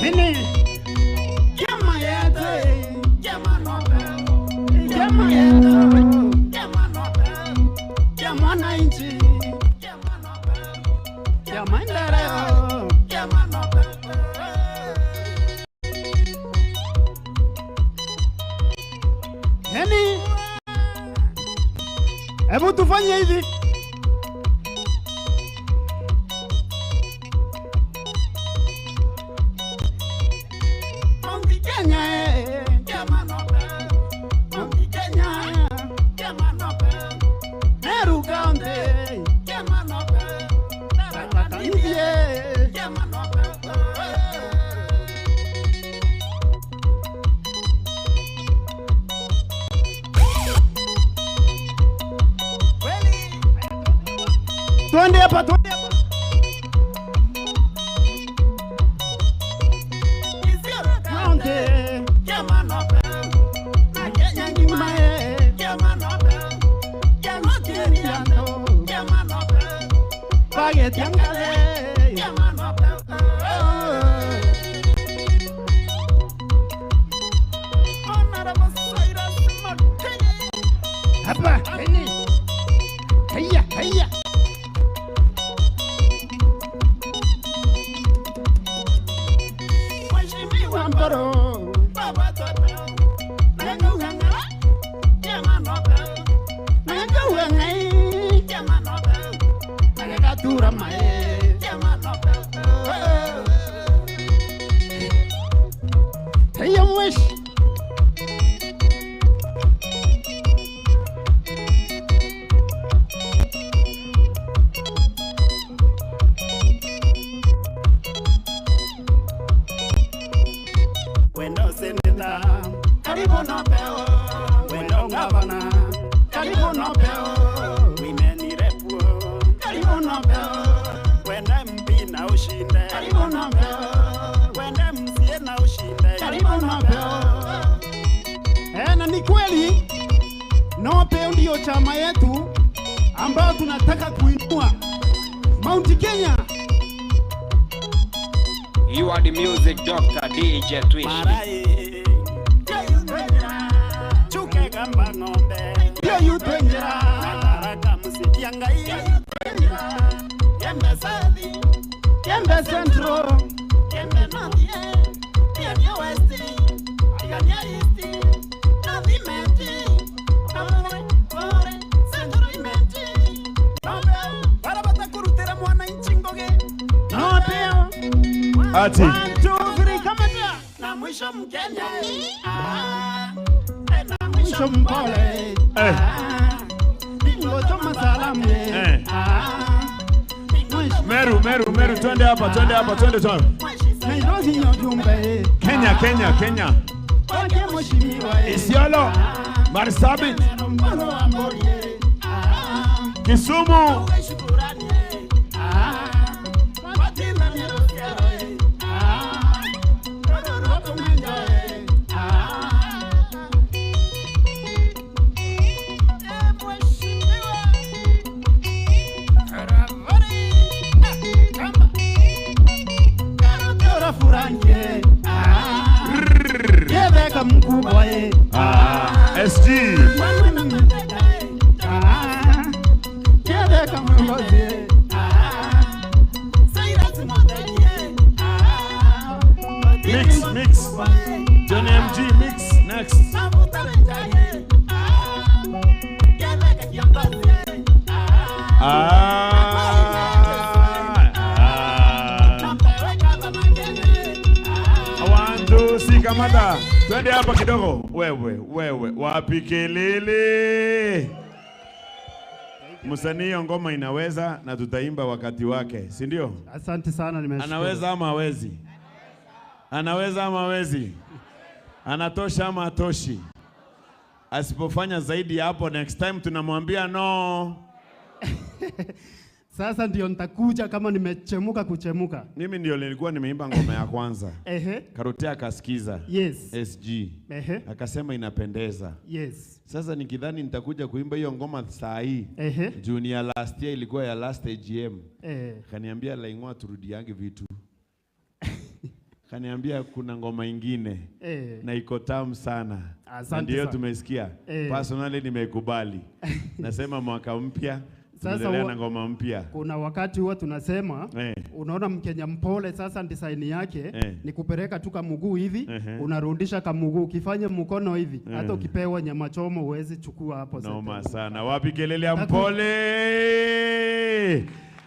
Ini. Kiama yetu, kiama nobe. Kiama yetu, kiama nobe. Kia mwananchi, kia maendeleo. Yani, hebu tufanye hivi. Mount Kenya, eh, kia manobe. Mount Kenya, kia manobe. Meru County, kia manobe. Tharaka Nithi, eh, kia manobe. Twende hapa, twende hapa. Nonde. Bagetia ngale. Hapa, hini. Haya, haya. Mheshimiwa Mburu, baba twatao, na ngauga ng'ara, kiama nobe, na ngauga ng'ai, kiama nobe, na gagatura mae, kiama nobe. Hey, yo, mwish. Wendo seneta, karibu na peo. Wendo ngavana, karibu na peo. Women rep, karibu na peo. Wendo M P na ushinde, karibu na peo. Wendo M C A na ushinde, karibu na peo. Eh, na ni kweli, Nopeu ndio chama yetu ambao tunataka kuinua Mount Kenya. You are the music doctor, D J Twish. Marai, chuke gamba ng'ombe. Pia yu twenjera. Baraka msikia ngai. Kiembe South, Kiembe Central, Kiembe North, Kiembe West, Kiembe East, North Imenti, North, North, Central Imenti. Nopeu, bara batakurutira mwananchi ngugi. Nopeu. Ati. One, two, three, kamata. Na mwisho Mkenya, eh, ah, eh, na mwisho mpole, eh, ah, bingo choma salamu, eh, eh, ah, mwisho Meru, Meru, Meru, twende hapa, twende hapa, twende, twende. Nairobi nyo jumbe, eh, Kenya, ah, Kenya, Kenya. Kwake mheshimiwa, eh, Isiolo, ah, Marsabit, Mkono wa Mbori, eh, ah, Kisumu. Shukurani, eh. Mkubwa, eh. Ah, S G. Ah, Ketheka Mlozi, ah, Cyrus Muteti, ah, mix, mix. Johnny M G, mix, next. Ah, ah. One, two, three, kamata. Twende hapa kidogo. Wewe, wewe, wapi kelele? Msanii, hiyo ngoma inaweza na tutaimba wakati wake, si ndio? Asante sana, nimeshukuru. Anaweza ama hawezi? Anaweza ama hawezi? Anatosha ama hatoshi? Asipofanya zaidi ya hapo, next time tunamwambia no. Sasa ndio nitakuja kama nimechemuka kuchemuka. Mimi ndio nilikuwa nimeimba ngoma ya kwanza. Ehe. Karutea akasikiza. Yes. S G. Ehe. Akasema inapendeza. Yes. Sasa nikidhani nitakuja kuimba hiyo ngoma saa hii. Ehe. Juu ni ya last year, ilikuwa ya last A G M. Eh. Kaniambia, "Laing'oa, turudiange vitu." Kaniambia, "Kuna ngoma ingine, eh, na iko tamu sana." Asante sana. Na ndio tumesikia. Eh. Personally nimekubali. Nasema mwaka mpya, sasa tunaendelea huwa na ngoma mpya. Kuna wakati huwa tunasema, eh, unaona Mkenya mpole sasa design yake, eh, ni kupeleka tu kamguu hivi, ehe, unarudisha kamguu, ukifanya mkono hivi, eh, hata ukipewa nyama choma huwezi chukua hapo. Noma sana. Wapi kelele ya mpole?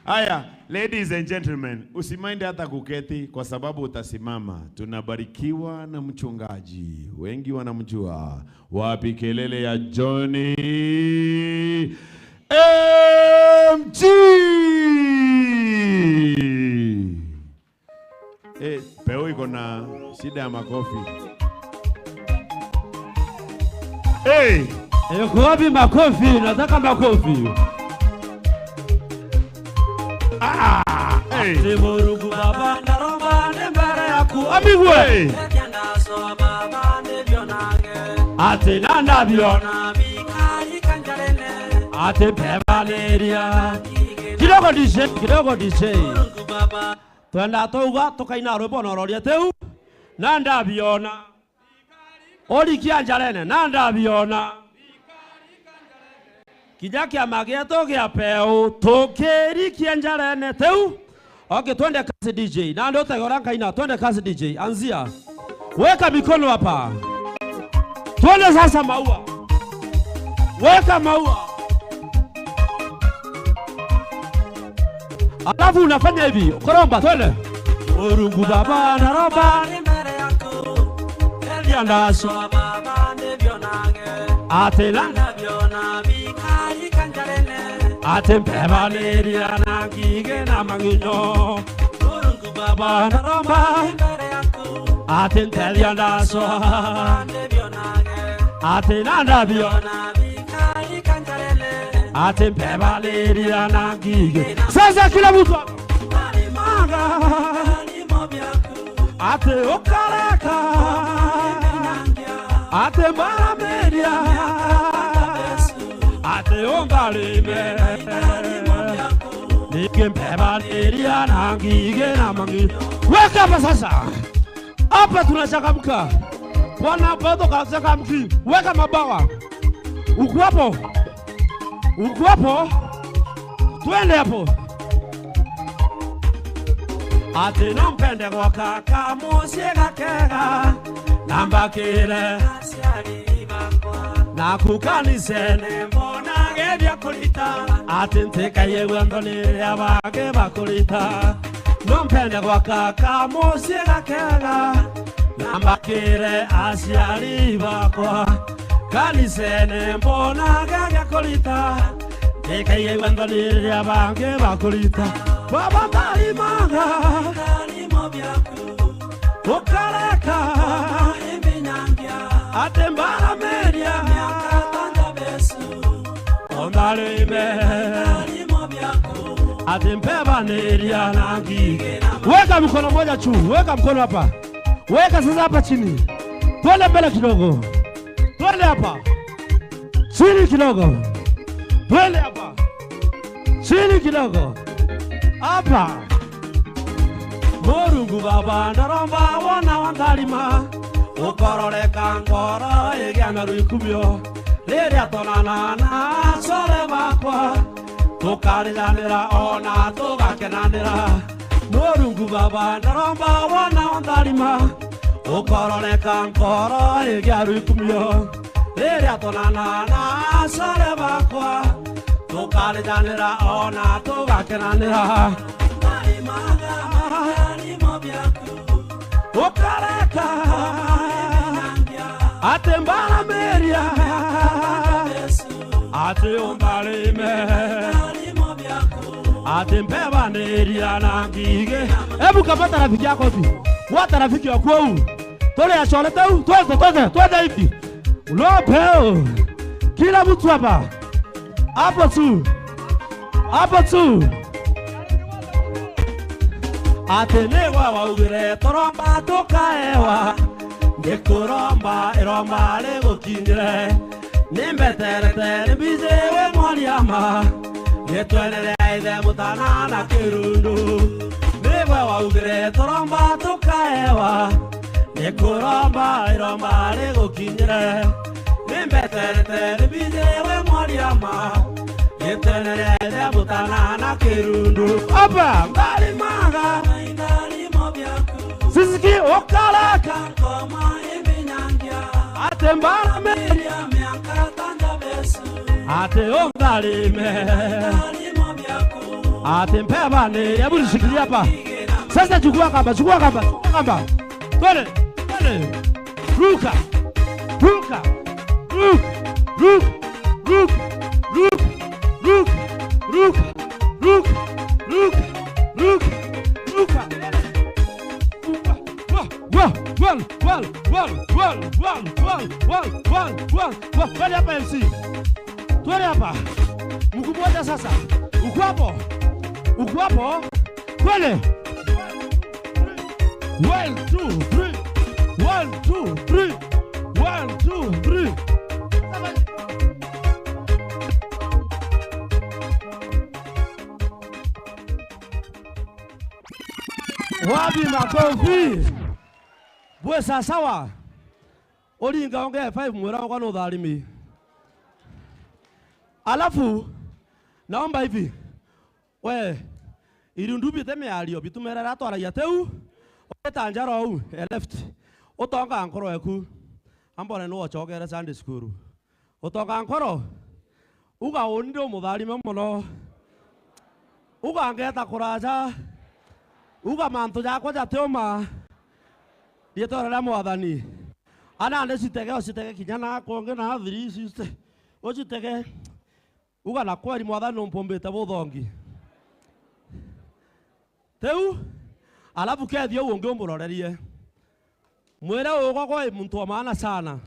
Aya, ladies and gentlemen, usimaindi hata kuketi kwa sababu utasimama. Tunabarikiwa na mchungaji. Wengi wanamjua. Wapi kelele ya Johnny M G? Eh, Peu iko na shida ya makofi. Hey! Eh, iko wapi makofi? Nataka makofi. Ah, hey. Ati Murungu Baba, ndaromba ni mbere yaku. Amigwe. Hey. Ati na ndabiona. Ati mpebaniria. Kidogo D J, kidogo D J. Twenda twauga, tukaina rwimbo na uroria tiu. Na ndabiona. Urikia njarene, na ndabiona. Kinya kiama gietu gia peu, tukirikia njarene tiu. Okay, twende kazi D J. Nandi utegora nkaina, twende kazi D J. Anzia. Weka mikono hapa. Twende sasa maua. Weka maua. Alafu unafanya hivi, ukoromba, twende. Murungu Baba, naromba ni mbere yaku. Elia ndacwa Baba, ni bionage. Ati na ndabiona bikari kanjarene. Ati mpebaniria na ngigi na manginyo. Murungu Baba, naromba ni mbere yaku. Ati ntelia ndacwa. Baba, ni bionage. Ati na ndabiona. Ati mpebaniria na ngigi. Sasa kila mtu a-, ati ukareka. Ati mbaramiria. Ati untharime. Ningi mpebaniria na ngigi na mangi. Weka hapa sasa. Hapa tunachangamka. Bwana, bado kachangamki. Weka mabawa. Uko hapo? Uko hapo? Twende hapo. Ati no mpende gwaka kamucii gakega, na mbakire aciari bakwa. Naku kanicene mbonage bia kurita, ati ntikaigua nthoni riria bangi bakurita. No mpende gwaka kamucii gakega, na mbakire aciari bakwa. Kanicene mbonage gakega kurita, ndikaigua nthoni riria bangi bakurita. Baba, ndarimaga ukareka ati mbaramiria. Ontharime. Ati mpebaniria na ngigi. Weka mkono moja juu, weka mkono hapa. Weka sasa hapa chini. Twende mbele kidogo. Twende hapa. Chini kidogo. Twende hapa. Chini kidogo. Hapa. Murungu Baba, ndaromba wona ontharima, ukororeka ngoro igia na rwikumio. Riria twonana na acore bakwa, tukariranira ona tugakenanira. Murungu Baba, ndaromba wona ontharima, ukororeka ngoro igia rwikumio. Riria twonana na acore bakwa, tukariranira ona tugakenanira. Ukareka ati mbaramiria, ati untharime, ati mpebaniria na ngigi. Hebu kamata rafiki yako hivi. Wata rafiki wa kwao. Tole ya shole tau, twende, twende, twende hivi. Lopeo. Kila mtu hapa. Hapo tu. Hapo tu. Ati nigwe waugire turomba tukaewa. Ndikuromba iromba rigukinyire. Nimbeterete nimbiji wi mwariama. Gitwene ria ithe mutana na kirundu. Nigwe waugire turomba tukaewa. Nikuromba iromba rigukinyire. Nimbeterete nimbiji wi mwariama. Gitwene ria ithe mutana na kirundu. Aba, ndarimaga. Sisiki ukareka. Ati mbaramiria. Ati untharime. Ati mpebaniria. Hebu nishikilie hapa. Sasa chukua kamba, chukua kamba, chukua kamba. Twende, twende. Ruka. Ruka. Ruka. Ruka. Ruka. Ruka. Ruka. Ruka. Ruka. Ruka. Ruka. Wa, wa, wa, wa, wa. Twende hapa M C. Twende hapa. Mguu mmoja sasa. Uko hapo. Uko hapo? Twende. One, two, three. One, two, three. One, two, three. Wapi makofi? Bwe sawa sawa. Uringa onge five mwira okwa nutharimi. Alafu, naomba hivi. We, irundu bite miario, bitumere ria twaragia teu, ugita njara ou, e left. Utonga nkoro eku. Ambone nu ocokere Sunday school. Utonga nkoro, uga uni ndi umutharime mono. Uga ngeta kuraja. Uga mantu jakwa jatiuma. Riitwa ria Mwathani. Ana ndi citege, ucitege kinya na konge na three sixty. Ucitege. Uga na kweri Mwathani numpumbite buthongi. Teu, alafu kethi uu ungi umurorerie. Mwire ugwa gwe muntu wa maana sana.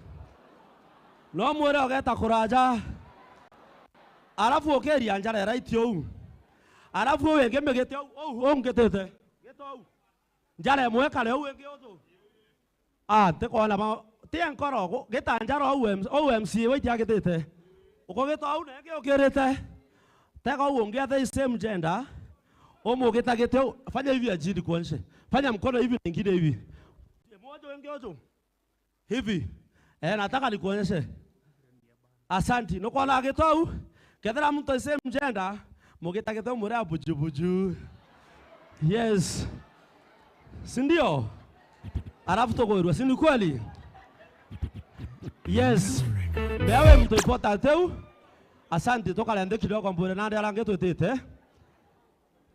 No mwire ugeta kuraja. Alafu ukiria njara iraiti uu. Alafu uu ingi migite uu, uu, uu ngitite. Gita uu. Njara imwe kare uu ingi uju. Ah, ntikwona ba, ti nkoro, gu-, gita njara ou M-, ou M C A waiti agitite. Ukugita ou na ingi ukirite. Tega ou ungi athe same gender. Umugitagite u-, fanya hivi ajili kuonyeshe. Fanya mkono hivi na ingine hivi. Moja ingi uju. Hivi. Eh, nataka nikuonyeshe. Asanti. Nukwona agitwa u? Kethira muntu same gender, mugitagite umwire buju buju. Yes. Si ndio? Alafu tugwirua, si ni kweli? Yes. Beawe muntu important eu. Asanti, tukare nthi kidogo mbwire nandi arangi twitite.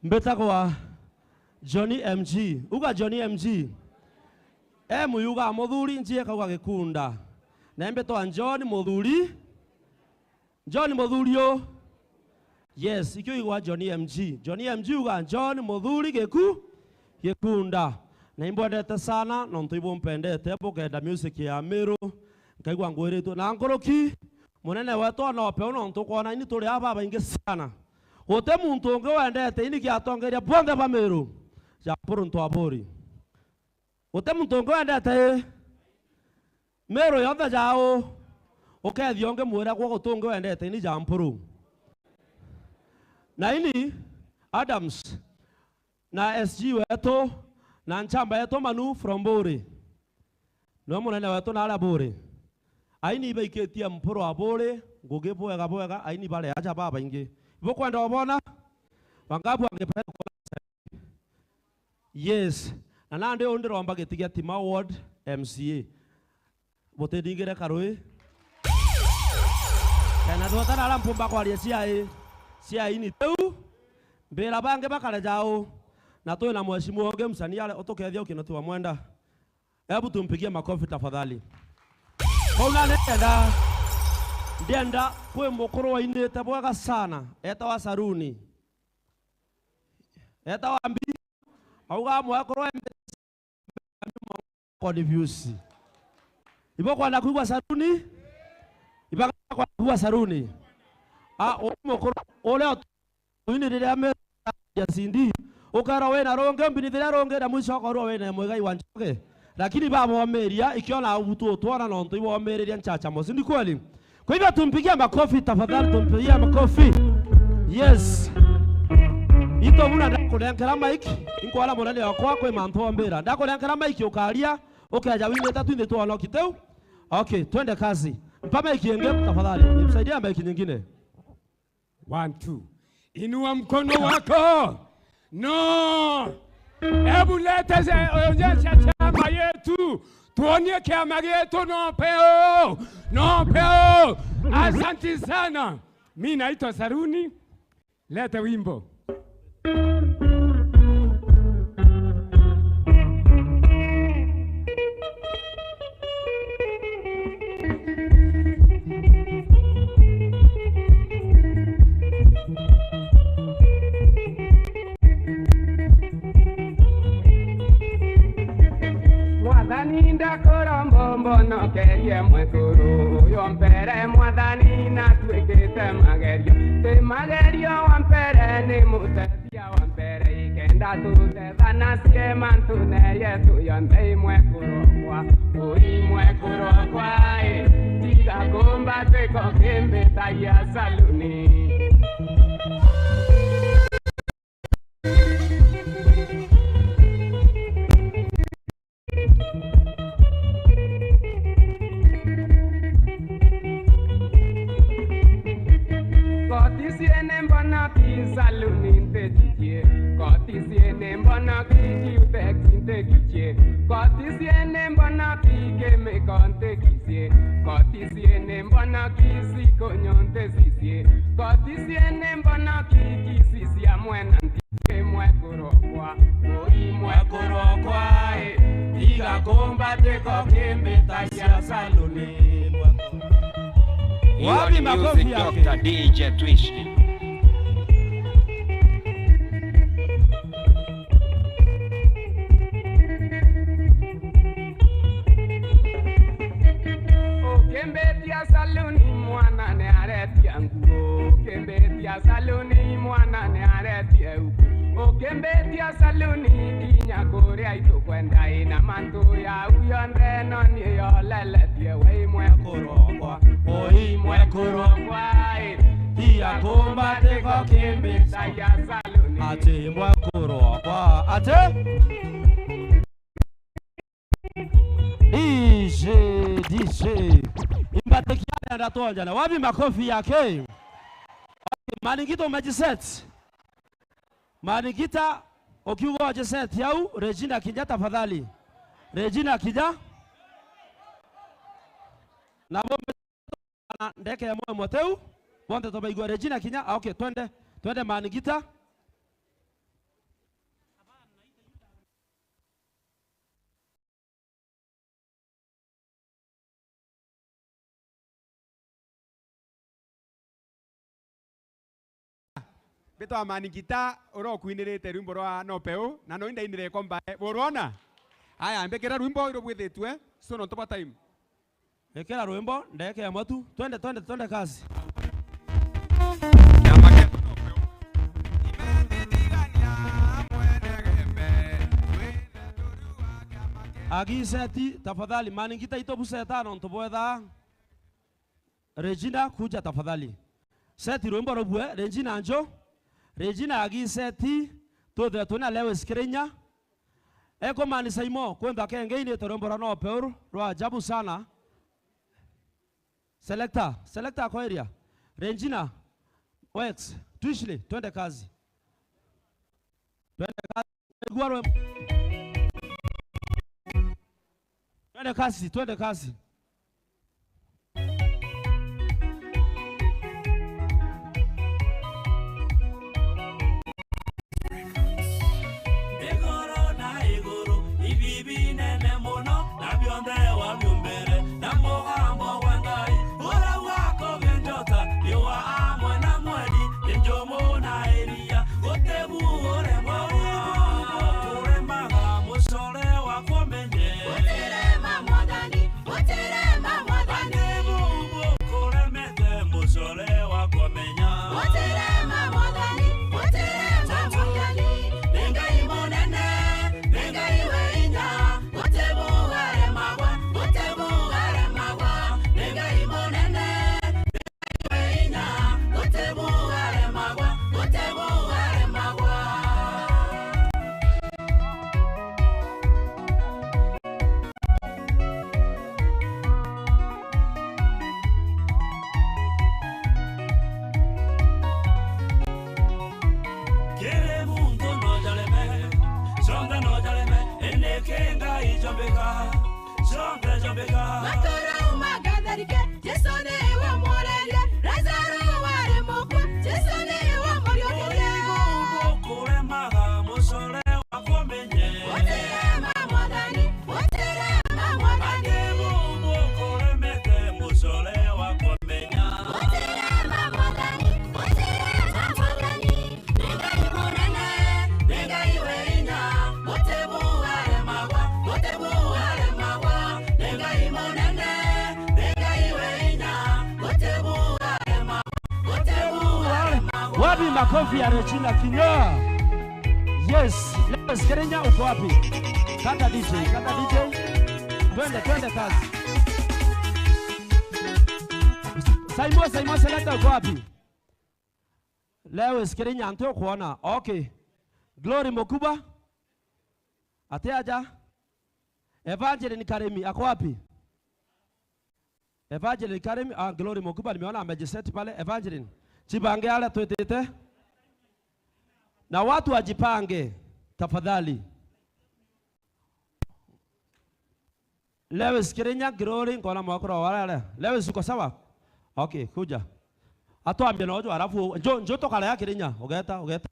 Mbitagwa Johnny M G. Uga Johnny M G. M yuga muthuri, G ikauga gikunda. Na mbitwa John Muthuri. John Muthuri u? Yes, ikio igwa Johnny M G. Johnny M G uga John Muthuri giku, gikunda. Na imbwendete sana, nontu ibumpendete, bukenda music ya Miru. Nkaigua ngwiritwe. Na nkuruki, munene wetu anope u nontu ukwona ini turi aba babaingi sana. Guti muntu ungi wendete ini kiatongeria bonthe ba Miru ja Mpuru Ntwaburi. Guti muntu ungi wendete i Miru yonthe jau, ukethia ungi mwira gwa guti ungi wendete ini ja Mpuru. Na ini Adams na S G wetu na nchamba yetu Manu from Buri. Niwe munene wetu na aria Buri. Aini ibaikitie Mpuru a Buri ngugi bwega bwega, aini bari aja babaingi. Ibukwenda ubona? Bangabu angependa kuona? Yes. Na nandi uu ndiromba giti gia Tima Ward M C A. Butindingire karui. Kana twatana ara mpumba kwaria cia i, cia ini tiu. Mbira bangi bakare jau. Na twi na mheshimiwa ungi msanii are utukethia ukino tiwa mwenda. Hebu tumpigie makofi tafadhali. Bau nani ndienda, ndienda kwi mukuru wainite bwega sana, etawa Saruni. Etawa mbi, auga mwekuru wa confuse. Ibo kwenda kuigua Saruni? Ibaga kwenda kuigua Saruni. Ah, uu mukuru uria Wini riria me ya C D, ukerwa wina rungi, mbini thiria rungi, na mwisho ukorwa wina muigai wa njoge. Lakini babomiria, ikiona ubu tutwona nontu ibomiriria nchachamo. Si ni kweli? Kwa hivyo tumpigie makofi tafadhali, tumpigie makofi. Yes. Ito buna ndakurenkera mic, inkwona munene wakwa kwi mantu ombira. Ndakurenkera mic ukaria, ukeja wini tatu indi twono kiteu. Okay, twende kazi. Mpa mic ingi tafadhali. Nimsaidia mic nyingine. One, two. Inua mkono wako. No. Hebu leta ze-, onyesha chama yetu. Tuonie kiama gietu no peo. No peo. Asanti sana. Mi naitwa Saruni. Leta wimbo. Mwathani ndakuromba umbonokerie mwekuru uyu mbere, Mwathani natwikite magerio, ti magerio wa mbere ni mutethia wa Tutethanacie mantune yetu yonthe, imwe kurokwa, ui imwe kurokwa, i, tiga kumbatiko kimbitagia saluni. Koti ciene mbona ki saluni ntikicie, koti ciene mbona ki kiutex ntikicie, koti ciene mbona ki kemiko ntikicie, koti ciene mbona ki cikunyu nticicie, koti ciene mbona ki kisi cia mwena nti. Imwe kurokwa, ui imwe kurokwa, i, tiga kumbatiko kimbitagia saluni. Wapi makofi yake? Doctor D J Twish. Ukimbitia saluni mwana ni aretia nguo, ukimbitia saluni mwana ni aretia uku, ukimbitia saluni inya kuria itukwenda ina mantu yau yonthe no ni yoleletie we imwe kurokwa, ui imwe kurokwa, i, tiga kumbatiko kimbitagia saluni. Ati imwe kurokwa, ati? D J, D J. Imbatiki aria ndatwonjana. Wapi makofi yake? Okay, Manigita umejiset. Manigita, ukiuga ujiset yau, Regina kija tafadhali. Regina kija. Na bo na ndeke ya moyo moteu, bonthe tubaigua Regina kinya, ah, okay, twende, twende Manigita. Mbitwa Manigita, uria ukuinirite rwimbo rwa Nopeu, na no indainire ikombae. Burwona? Aya, mbikira rwimbo iru bwithitwe, so nontu bwa time. Ikira rwimbo, ndeke ya matu. Twende, twende, twende kazi. Agiseti, tafadhali, Manigita ito buseta nontu bwetha. Regina, kuja tafadhali. Seti rwimbo rubue, Regina njo. Regina agiseti, tuthe twina Lewis Kirinya. Ekumaanisha imo, kwintha kengeini tu rwimbo rwa Nopeu rwa ajabu sana. Selector, selector akoiria. Regina, Wex, Twishley, twende kazi. Twende kazi. Igua rwimbo. Twende kazi, twende kazi. Iguru na iguru, ibi binene muno, na bionthe wabiumbire, na mugambo gwa Ngai, uria gwakogenjota, riua amwe na mweri, ni njumu na iria, guti bu uremwa. Kuremaga mucore wa kumenye. Gutirema Mwathani. Gutirema Mwathani. Ati bubu kuremete mucore wa kumenya. Gutirema Mwathani, gutirema Mwathani. Ni Ngai munene, ni Ngai wi inya. Guti bu aremagwa, guti bu aremagwa. Ni Ngai munene, ni Ngai wi inya. Guti bu aremagwa, guti bu aremagwa. Kiri muntu no jareme, jonthe no jareme, indi ki Ngai jombika, jonthe jombika. Maturauma gatharike, Jesu niwe mworerie, Lazaro wari mukwa, Jesu niwe muriukirie. Urigu bukuremaga mucore wa kumenye. Gutirema Mwathani, gutirema Mwathani. Ati bubu kuremete mucore wa kumenya. Gutirema Mwathani, gutirema Mwathani. Ni Ngai munene, ni Ngai wi inya. Guti bu aremagwa, guti bu aremagwa. Ni Ngai munene, ni Ngai wi inya. Guti bu aremagwa, guti bu aremagwa. Wapi makofi ya Regina Kinya? Yes, Lewis Kirinya, uko wapi? Kata D J, kata D J. Twende, twende kazi. Simon, Simon Selector, uko wapi? Lewis Kirinya, nti ukuona. Okay. Glory Mukuba. Ati aja. Evangeline Karimi, ako wapi? Evangeline Karimi, ah, Glory Mukuba, nimeona amejiseti pale. Evangeline, jipange aria twitite. Na watu wajipange, tafadhali. Lewis Kirinya, Glory, nkona mwakura wa wale. Lewis, uko sawa? Okay, kuja. Atwambie nojo, alafu njo, njo tokale ya Kirinya. Ugeta, ugeta.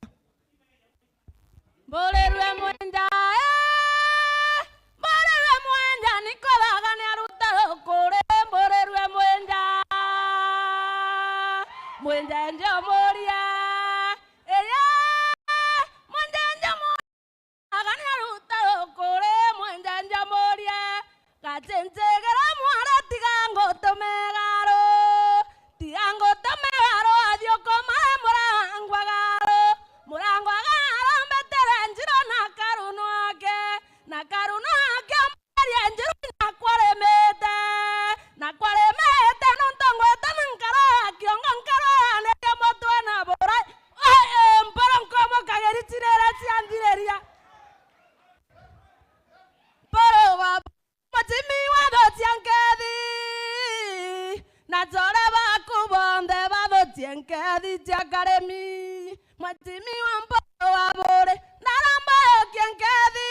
Mburirwe mwenja, eh, mburirwe mwenja, ni kuthaga ni aruta rukuri, mburirwe mwenja. Mwenja njo muria, eh, mwenja njo muria. Agania ruta rukuri, mwenja nja muria, gacinjigire mwara, tiga ngutume garu, tiga ngutume garu, athiukuma murangwa garu, murangwa garu, mbetere njiro na karuno ake, na karuno ake, mbetere njiro na kwarimite, na kwarimite, nontu ngwite na nkaro ya kiongo, nkaro ya nene mutwe na burai. Ai, mporo nkomo kageri cirira cianthiriria. Mporo wa mutimi wathocia nkethi, na core baku bonthe bathocie nkethi cia karimi. Mutimi wa mporo wa buri, ndaramba yukie nkethi,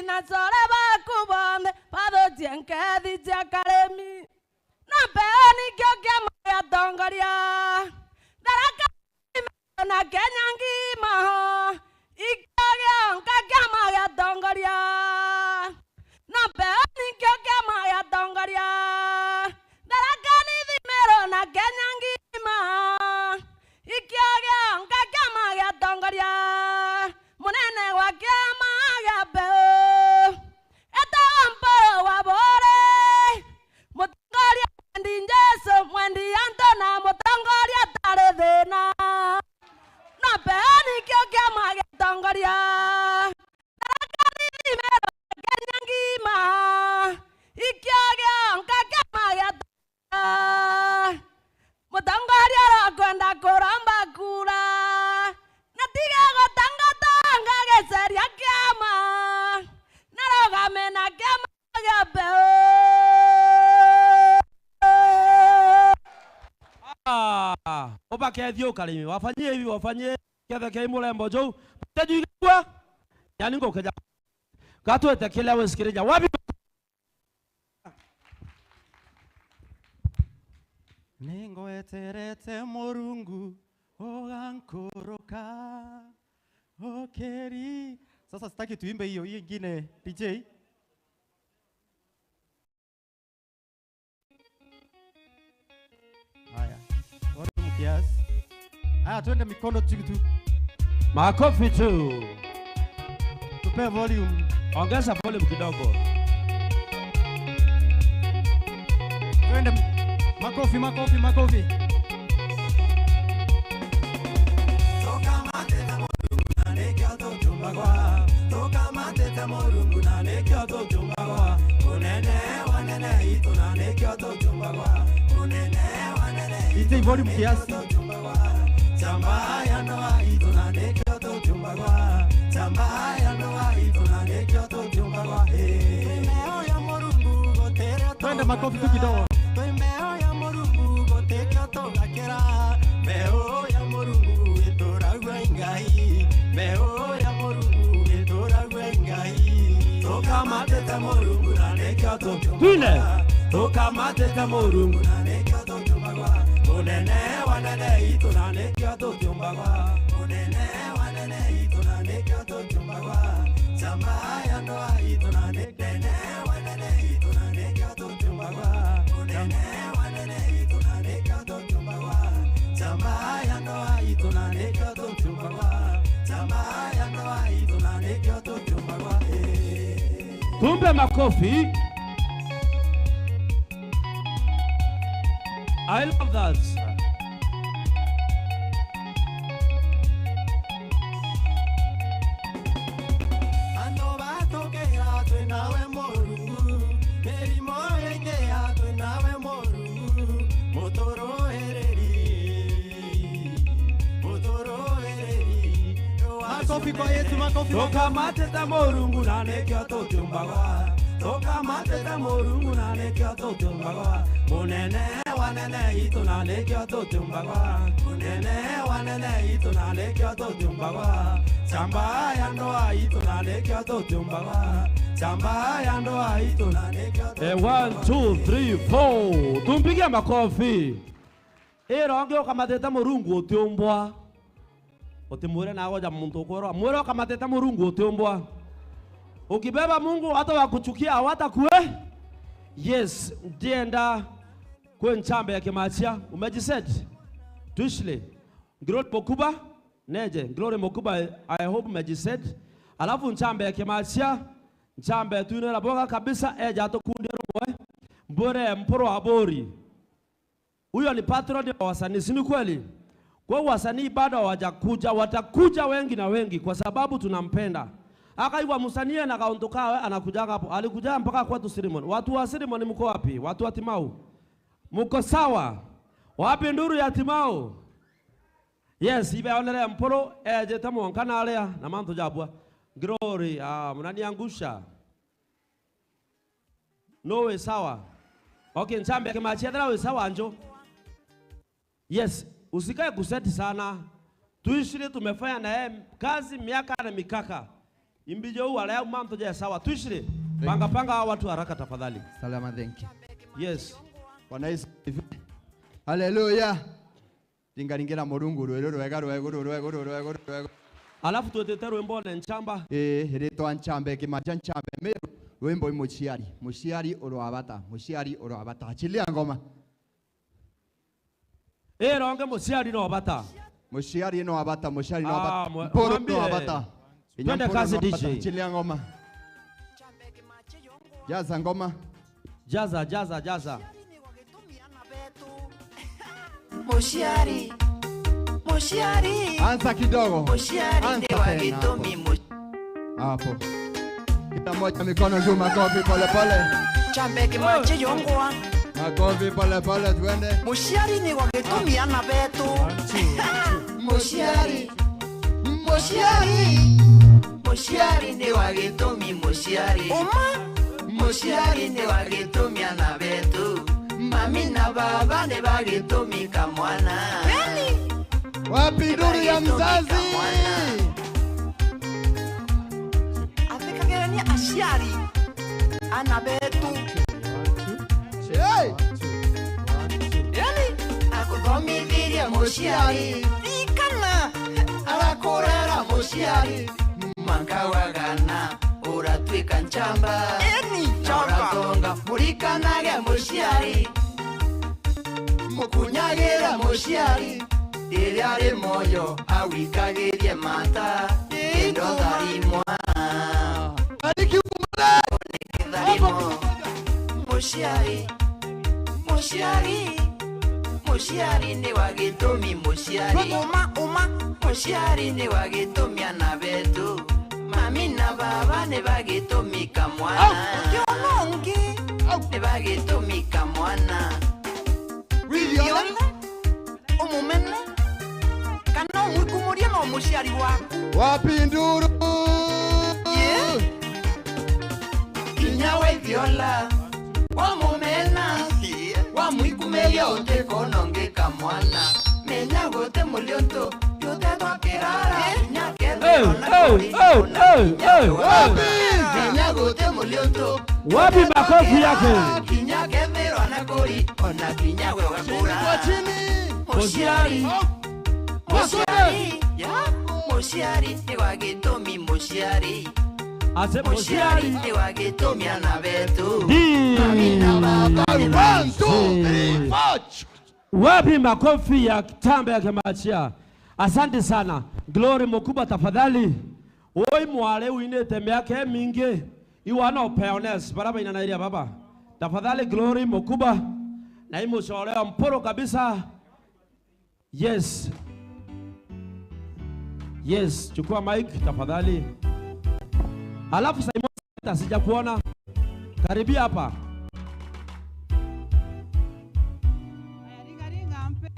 na core baku bonthe bathocie nkethi cia karimi. Na mpeo nikio kiama gia atongoria. Tharaka na Kenya ngima, ikio gionka kiama gia atongoria. Na mpeo nikio kiama gia atongoria. Tharaka Nithi, Meru na Kenya ngima, ikio gionka kiama gia atongoria. Munene wa kiama gia mpeo etagwa Mporo wa Buri. Mutongoria mwendi Jesu, mwendi antu na mutongoria atari thina. Na mpeo nikio kiama gia atongoria. Tharaka Nithi, Meru na Kenya ngima, ikio gionka kiama gia atongoria. Mutongoria urakwenda kuromba kura, na tige gutangatanga giceria kiama, na rugame na kiama gia mpeo. Ah, ubakethie ukarimi. Wafanyie hivi, wafanyie kethe kei murembo juu. Teju igua. Yani ngukeja. Gatwete kile Lewis Kirinya. Wapi? Ningweterete Murungu ugankuruka ukiri. Sasa sitaki tuimbe hiyo, hiyo ingine, D J. Haya. Volume kiasi. Haya, twende mikono juu tu. Makofi tu. Tupe volume. Ongeza volume kidogo. Twende m-, makofi, makofi, makofi. Tukamatete Murungu na nikio tuchumbagwa. Tukamatete Murungu na nikio tuchumbagwa. Unene wa nene itu na nikio tuchumbagwa. Unene wa nene itu. Ite volume kiasi. Chamba ya ndoa itu na nikio tuchumbagwa. Chamba ya ndoa itu na nikio tuchumbagwa. Hey. Twende makofi tu kidogo. Twimbe oya Murungu gutikio tugakira. Mbeu ya Murungu ituragua ingai. Mbeu ya Murungu ituragua ingai. Tukamatite Murungu na nikio tuchumbagwa. Twine. Tukamatite Murungu na nikio tuchumbagwa. Munene wa nene itu na nikio tuchumbagwa. Munene wa nene itu na nikio tuchumbagwa. Chamba ya ndoa itu na nikio Tumpe makofi. I love that. Makofi kwa Yesu, makofi. Tukamatite Murungu na nikio tutiumbagwa. Tukamatite Murungu na nikio tutiumbagwa. Munene wa nene itu na nikio tutiumbagwa. Munene wa nene itu na nikio tutiumbagwa. Chamba ya ndoa itu na nikio tutiumbagwa. Chamba ya ndoa itu na nikio. Eh, one, two, three, four. Tumpigie makofi. Ironge ukamatite Murungu utiumbwa. Utimwire nawe ja muntu ukwirwa. Mwire ukamatite Murungu utiumbwa. Ukibeba Mungu, hata wakuchukia hawatakue. Yes, ndienda kwe nchamba ya Kimachia. Umejiset? Tuishile. Glory Mukuba, neje. Glory Mukuba, I hope umejiset. Alafu nchamba ya Kimachia, nchamba ya tuinera boga kabisa, eja atukundie rumwe. Mbwire Mpuru Aburi. Huyo ni patron wa wasanii, si ni kweli? Kwa hiyo wasanii bado hawajakuja, watakuja wengi na wengi kwa sababu tunampenda. Akaigua msanii na kauntu kawe anakujaga hapo. Alikuja mpaka kwetu Sirimoni. Watu wa Sirimoni mko wapi? Watu wa Timau. Mko sawa? Wapi nduru ya Timau? Yes, ibeonere Mpuru, ejete mwanka na aria, na mantu jabua. Glory, ah, mnaniangusha. No, we sawa. Okay, nchambe kimachi, ethera we sawa njo. Yes, usikae kuseti sana. Tuishire tumefanya na yeye kazi miaka na mikaka. Imbijo huu alea manto je sawa. Tuishire. Panga, panga hawa watu haraka tafadhali. Salama, thank you. Yes. Bwana Yesu asifiwe. Haleluya. Ringaringĩra Mũrungu rwĩrĩ rwega, rwega, rwega. Alafu twetete rwĩmbo ne nchamba. Ĩĩ, ritwa nchambe, kimacha nchambe. Meru, rwĩmbo i mũciari. Mũciari ũrwa bata, mũciari ũrwa bata. Achilia ngoma. Ĩronge mũciari no bata. Mũciari no bata, mũciari no bata. Ah, mwa-, Mpuru mwambie. No bata. Inya twende Mpuru kazi, no bata. D J. Achilia ngoma. Jaza ngoma. Jaza, jaza, jaza. Muciari. Muciari. Anza kidogo. Muciari. Anza ni wa tena gitumi hapo. Mu- Hapo. Kila mmoja mikono juu, makofi pole pole. Chambe kimachi yongwa. Makofi pole pole, twende. Muciari ni wa gitumi ana betu. One, two, one, two. Muciari. Muciari. Muciari ni wa gitumi muciari. Uma. Muciari ni wa gitumi ana betu. Mami na baba ni ba gitumi ka mwana. Beni. Wapi nduru ya mzazi? Athikagirania aciari, ana betu. Hey! Yani, akuthomithirie muciari. Ririkana. Arakurera muciari. Mwanka wa gana, uratuika nchamba. Eni, na nchamba. Uratonga, murikanage muciari. Mukunyagire muciari, riria ari moyo, awikagirie mata, indo tharimwa. Bariki umare. Tharimwa. Muciari, muciari, muciari ni wa gitumi muciari. Uma, uma. Muciari ni wa gitumi ana betu. Mami na baba ni ba gitumi ka mwana. Au. Kionongi. Au. Ni ba gitumi ka mwana. Withiola. Umumene. Kana umwikumurie no muciari waku. Wapi nduru? Yeah. Kinya waithiola. Wamumena. Yeah. Wamwikumiria utikonongika mwana. Menya guti muliuntu. Jutetwa kirara. Eh. Kinya kethirwa na kuri. Eh, eh, eh, eh. Wapi? Kinya guti muliuntu. Wapi makofi yake? Kinya kethirwa na kuri, ona kinya we wakura. Chini kwa chini. Muciari. Oh. Muciari. Ya. Muciari ni wa gitumi muciari. Ase muciari. Muciari ni wa gitumi ana betu. Di. Mami na baba ni. One, two, three, four. Wapi makofi ya kitambe ya Kimachia? Asante sana. Glory Mukuba, tafadhali. Oi mware uinite miaka imingi. Iwana upeones, bara baina na iria baba. Tafadhali Glory Mukuba. Na imucore wa Mpuru kabisa. Yes. Yes, chukua mic tafadhali. Alafu Simon, sijakuona. Karibia hapa. Aya, ringa, ringa, mpe.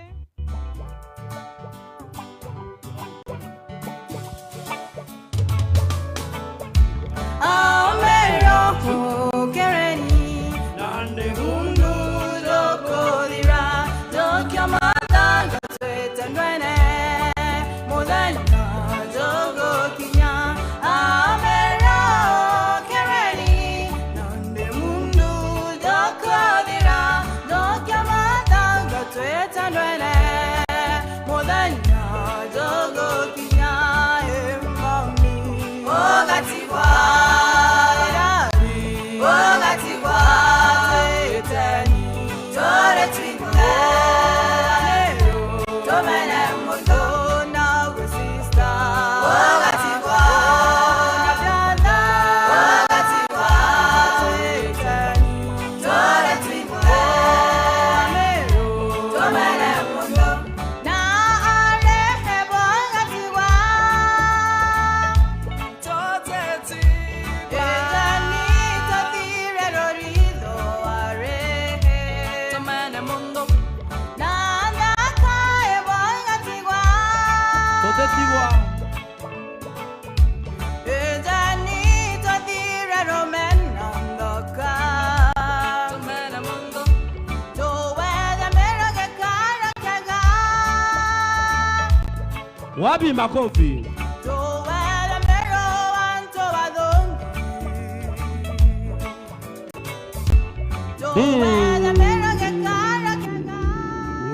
Wapi makofi?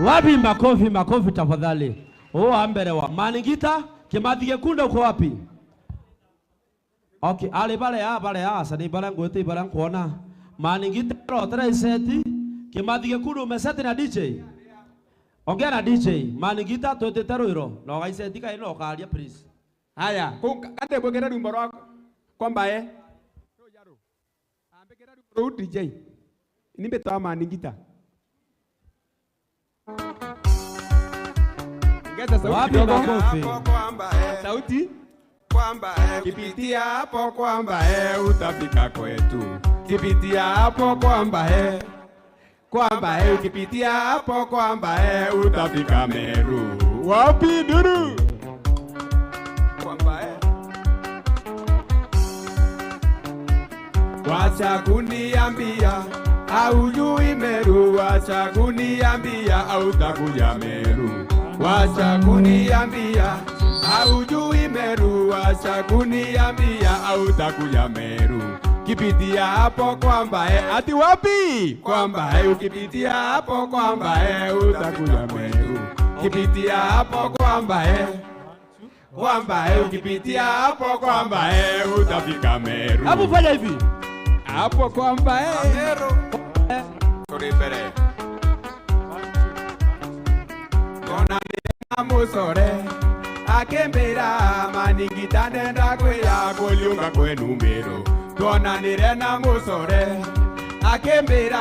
Wapi makofi, makofi tafadhali? Uu wa mbere wa Manigita, Kimathi Gikunda uko wapi? Okay, ari baria, baria, aca ni baria ngwite, baria nkwona. Manigita, rotera iseti, Kimathi Gikunda umeseti na D J? Ongea na D J, Manigita twitite rwiro, na ugaiseti kairi na ukaria, please. Haya, ku-, ka-, kande mbwikire rwimbo rwa kwa mbae. Ambikira rwimbo ruu D J. Ni mbitwa Manigita. Ongeza sauti. Wapi kidogo? Makofi? Sauti. Kwamba, eh, ukipitia hapo kwamba, eh, utafika kwetu. Kipitia hapo kwamba, eh. Kwamba, eh, ukipitia hapo kwamba, eh, utafika Meru. Wapi nduru? Kwamba, eh. Wacha kuniambia haujui Meru, wacha kuniambia hautakuja Meru. Wacha kuniambia haujui Meru, wacha kuniambia hautakuja Meru. Kipitia hapo kwamba, eh, ati wapi? Kwamba, eh, ukipitia hapo kwamba, eh, utakuja Meru. Kipitia hapo kwamba, eh, kwamba, eh, ukipitia hapo kwamba, eh, utafika Meru. Hebu fanya hivi. Hapo kwamba, eh. Meru. Turi mbere. Ndonanire na mucore, akimbira, "Manigita ndenda kwija kuliunga kwenu Meru." Ndonanire na mucore, akimbira,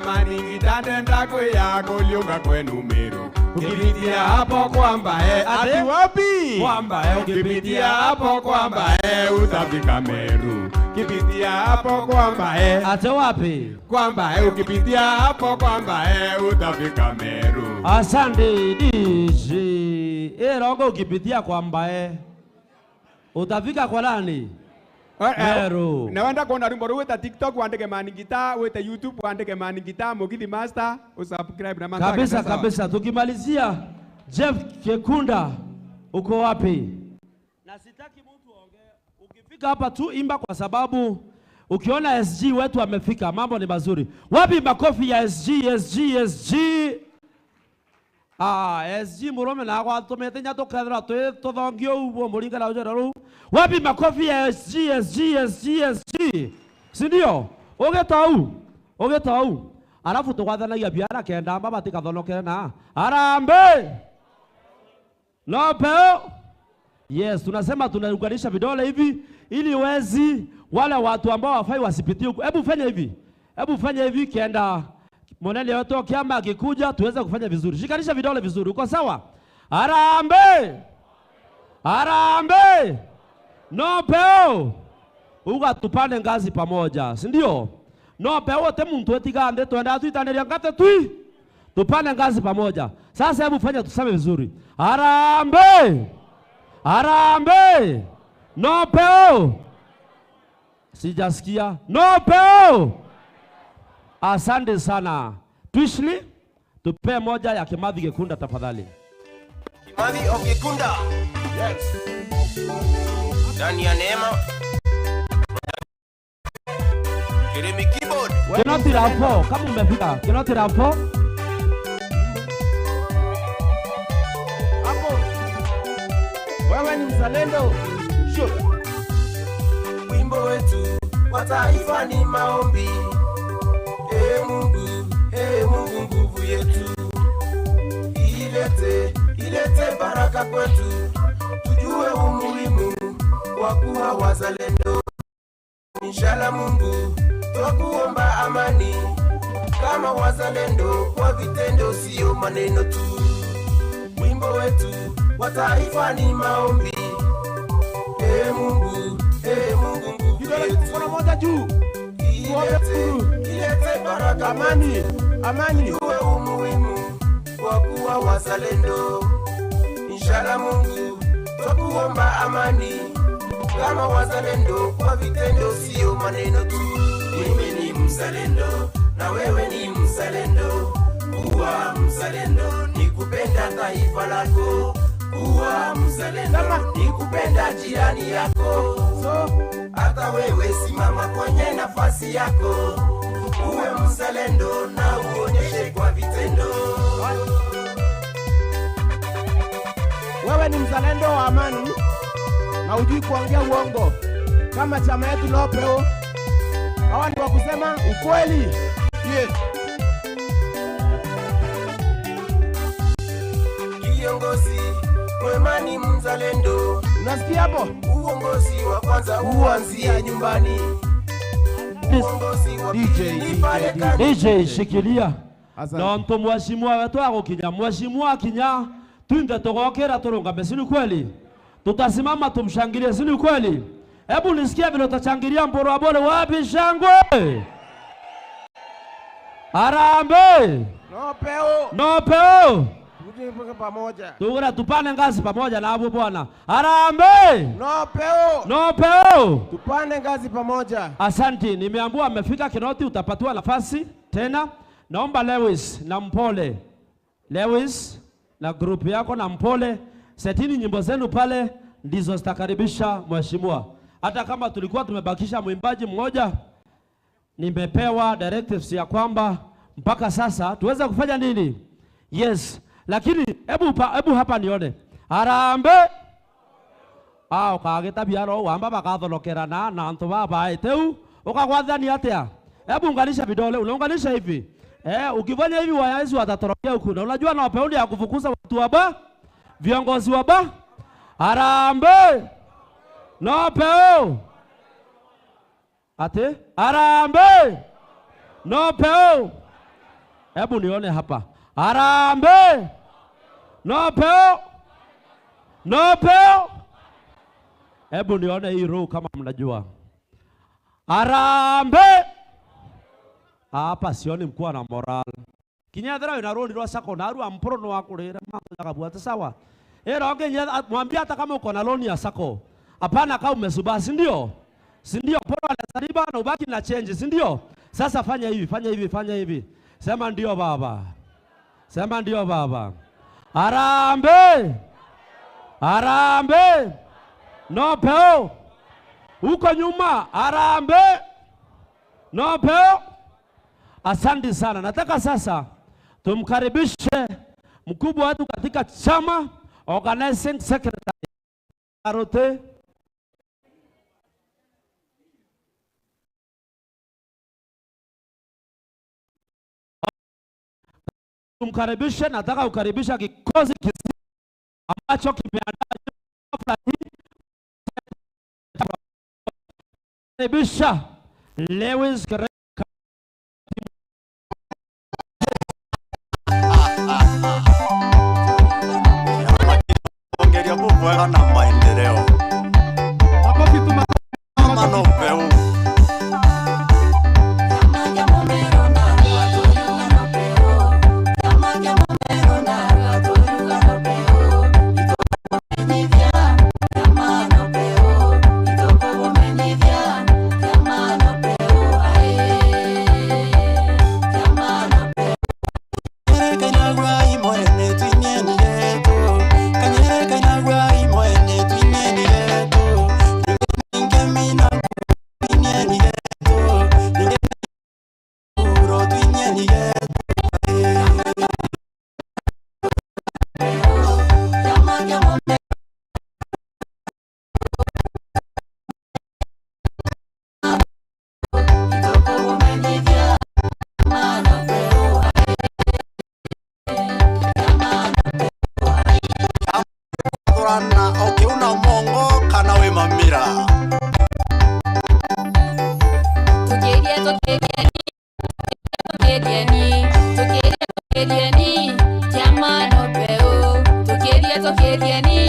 "Manigita ndenda kwija kuliunga kwenu Meru." Ukipitia hapo kwamba, eh, ati wapi? Kwamba, eh, ukipitia hapo kwamba, eh, utafika Meru. Ukipitia hapo kwamba, eh. Ati wapi? Kwamba, eh, ukipitia hapo kwamba, eh, utafika Meru. Asante D J. Eh, Rongo, ukipitia kwamba, eh, utafika kwa nani? Eh, eh, Meru. Na wenda kuona rwimbo ruu, wita TikTok, wandike Manigita, wite YouTube, wandike Manigita, Mugithi Master, usubscribe na mantu kabisa, kabisa. Tukimalizia, Jeff Kekunda, uko wapi? Na sitaki mtu aongee. Ukifika hapa tu imba, kwa sababu ukiona S G wetu amefika, mambo ni mazuri. Wapi makofi ya S G, S G, S G? Ah, S G murume na agwatumite nya tukethirwa twi tuthongi uu bumuringana ujera ruu. Wapi makofi ya S G, S G, S G, S G? Si ndio? Ugita uu, ugita uu. Alafu tugwathanagia biara kenda amba batikathonokere na arambe. No peo. Yes, tunasema tunaunganisha vidole hivi ili wezi, wale watu ambao hawafai wasipitie huku. Hebu fanya hivi. Hebu fanya hivi kenda munene wetu wa kiama akikuja tuweze kufanya vizuri. Shikanisha vidole vizuri. Uko sawa? Arambe! Arambe! No peo. Uga tupande ngazi pamoja, si ndio? No peo te muntu etiga nthi, twenda twitaniria ngate twi. Tupande ngazi pamoja. Sasa hebu fanya tuseme vizuri. Arambe! Arambe! No peo! Sijasikia. No peo! Asante sana. Twishli, tupe moja ya Kimathi Gikunda tafadhali. Kimathi of Gikunda. Yes. Ndani ya neema. Kirimi keyboard. Kinoti la four, kama umefika. Kinoti la four. Hapo. Wewe ni mzalendo. Sure. Wimbo wetu wa taifa ni maombi. Ee Mungu, ee Mungu, nguvu yetu. Ilete, ilete baraka kwetu. Tujue umuhimu wa kuwa wazalendo. Inshallah Mungu, twakuomba amani, kama wazalendo kwa vitendo, sio maneno tu. Wimbo wetu wa taifa ni maombi. Ee Mungu, ee Mungu, nguvu yetu. Vidole mkono moja juu. Tuombe Mungu. Ilete, ilete baraka. Amani, amani. Tujue umuhimu kwa kuwa wazalendo. Inshallah Mungu, twakuomba amani. Kama wazalendo kwa vitendo, sio maneno tu. Mimi ni mzalendo, na wewe ni mzalendo. Kuwa mzalendo ni kupenda taifa lako. Kuwa mzalendo ni kupenda jirani yako. So, hata wewe simama kwenye nafasi yako. Uwe mzalendo na uonyeshe kwa vitendo. Wewe ni mzalendo wa amani na hujui kuongea uongo. Kama chama yetu Nopeu, hawa ni wa kusema ukweli. Yeah. Kiongozi mwema ni mzalendo. Unasikia hapo? Uongozi wa kwanza huanzia nyumbani. Uongozi wa pili pale kazini. D J, shikilia. Asante. Nontu mheshimiwa wetu agukinya, mheshimiwa akinya, twinthe tugokira turungame, si ni kweli? Tutasimama tumshangilie, si ni kweli? Hebu nisikie vile utashangilia Mpuru wa Bore, wapi shangwe? Harambee! Nopeu! Nopeu! Tujipige pamoja. Tugure tupande ngazi pamoja na abo bwana. Harambee! Nopeu! Nopeu! Tupande ngazi pamoja. Asanti, nimeambiwa amefika Kinoti, utapatiwa nafasi tena. Naomba Lewis na Mpole. Lewis na group yako na Mpole, setini nyimbo zenu pale, ndizo zitakaribisha mheshimiwa. Hata kama tulikuwa tumebakisha mwimbaji mmoja, nimepewa directives ya kwamba mpaka sasa tuweze kufanya nini? Yes, lakini hebu pa, hebu hapa nione. Harambee! Ah, ukagita biaro, wamba bakathonokera na, na antu babaete u, ukagwathania atia? Hebu unganisha vidole, unaunganisha hivi. Eh, ukifanya hivi waya hizi watatorokea huku. Na unajua Nopeu ndio ya kufukuza watu wa ba, viongozi wa ba. Harambee! Nopeu! Ati? Harambee! Nopeu! Hebu nione hapa. Harambee! Nopeu! Nopeu! Hebu nione hii row kama mnajua. Harambee! Hapa sioni mkuwa na moral. Kinya ethira wina roni rwa sacco, na arua Mpuru no akurire mantu jakabuate sawa. Ira onge nya, mwambie hata kama uko na loan ya sacco. Hapana, kama umesubaa, si ndio? Si ndio? Mpuru anaweza riba na ubaki na change, si ndio? Sasa fanya hivi, fanya hivi, fanya hivi. Sema ndio baba. Sema ndio baba. Harambee! Harambee! Nopeu! Huko nyuma, harambee! Nopeu! Asante sana. Nataka sasa tumkaribishe mkubwa wetu katika chama, organizing secretary. Arote. Tumkaribishe, nataka kukaribisha kikosi kizima ambacho kimeandaa hafla hii. Karibisha Lewis Kere- Ongeria bubwega na maendeleo. Makofi tu ma- Mama Nopeu. Kurana ukiuna mongo kana wi mamira. Tukirie, tukirieni, tukirieni, tukirie, tukirieni, kiama Nopeu. Tukirie, tukirieni,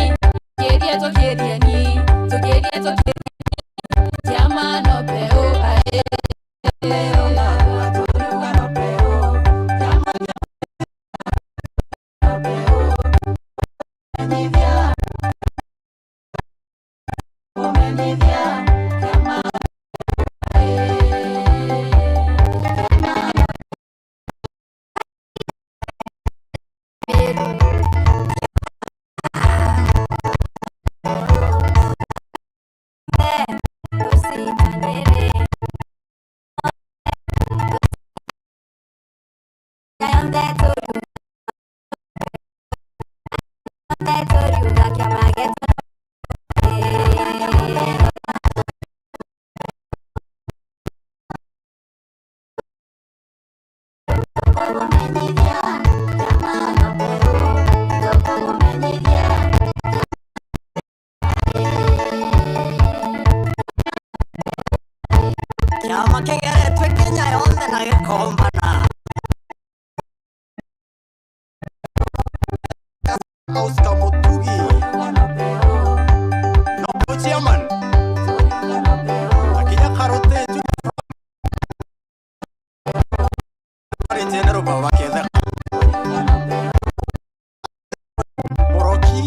tukirie, tukirieni, tukirie, tukirieni, kiama Nopeu, ae. Baba ketheka. Muroki.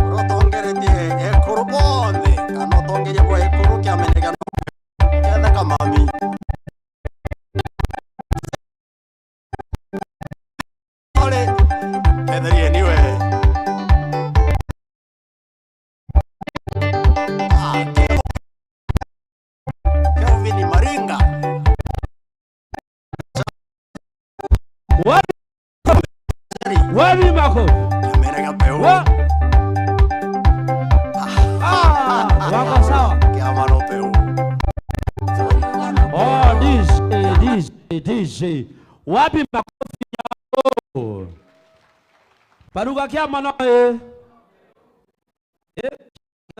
Uria utongeretie ekuru bonthe, kana utongeria bwa ekuru kiamene kia no ketheka mami. Ole, ketherie niwe. Ah, Kelvin Maringa. Wapi, wapi makofi? Kiamene kia peu. Wa-, ah, wako sawa. Kiama no peu. Oh, D J, D J, D J. Wapi makofi yao? Baruga kiama no, eh. Eh,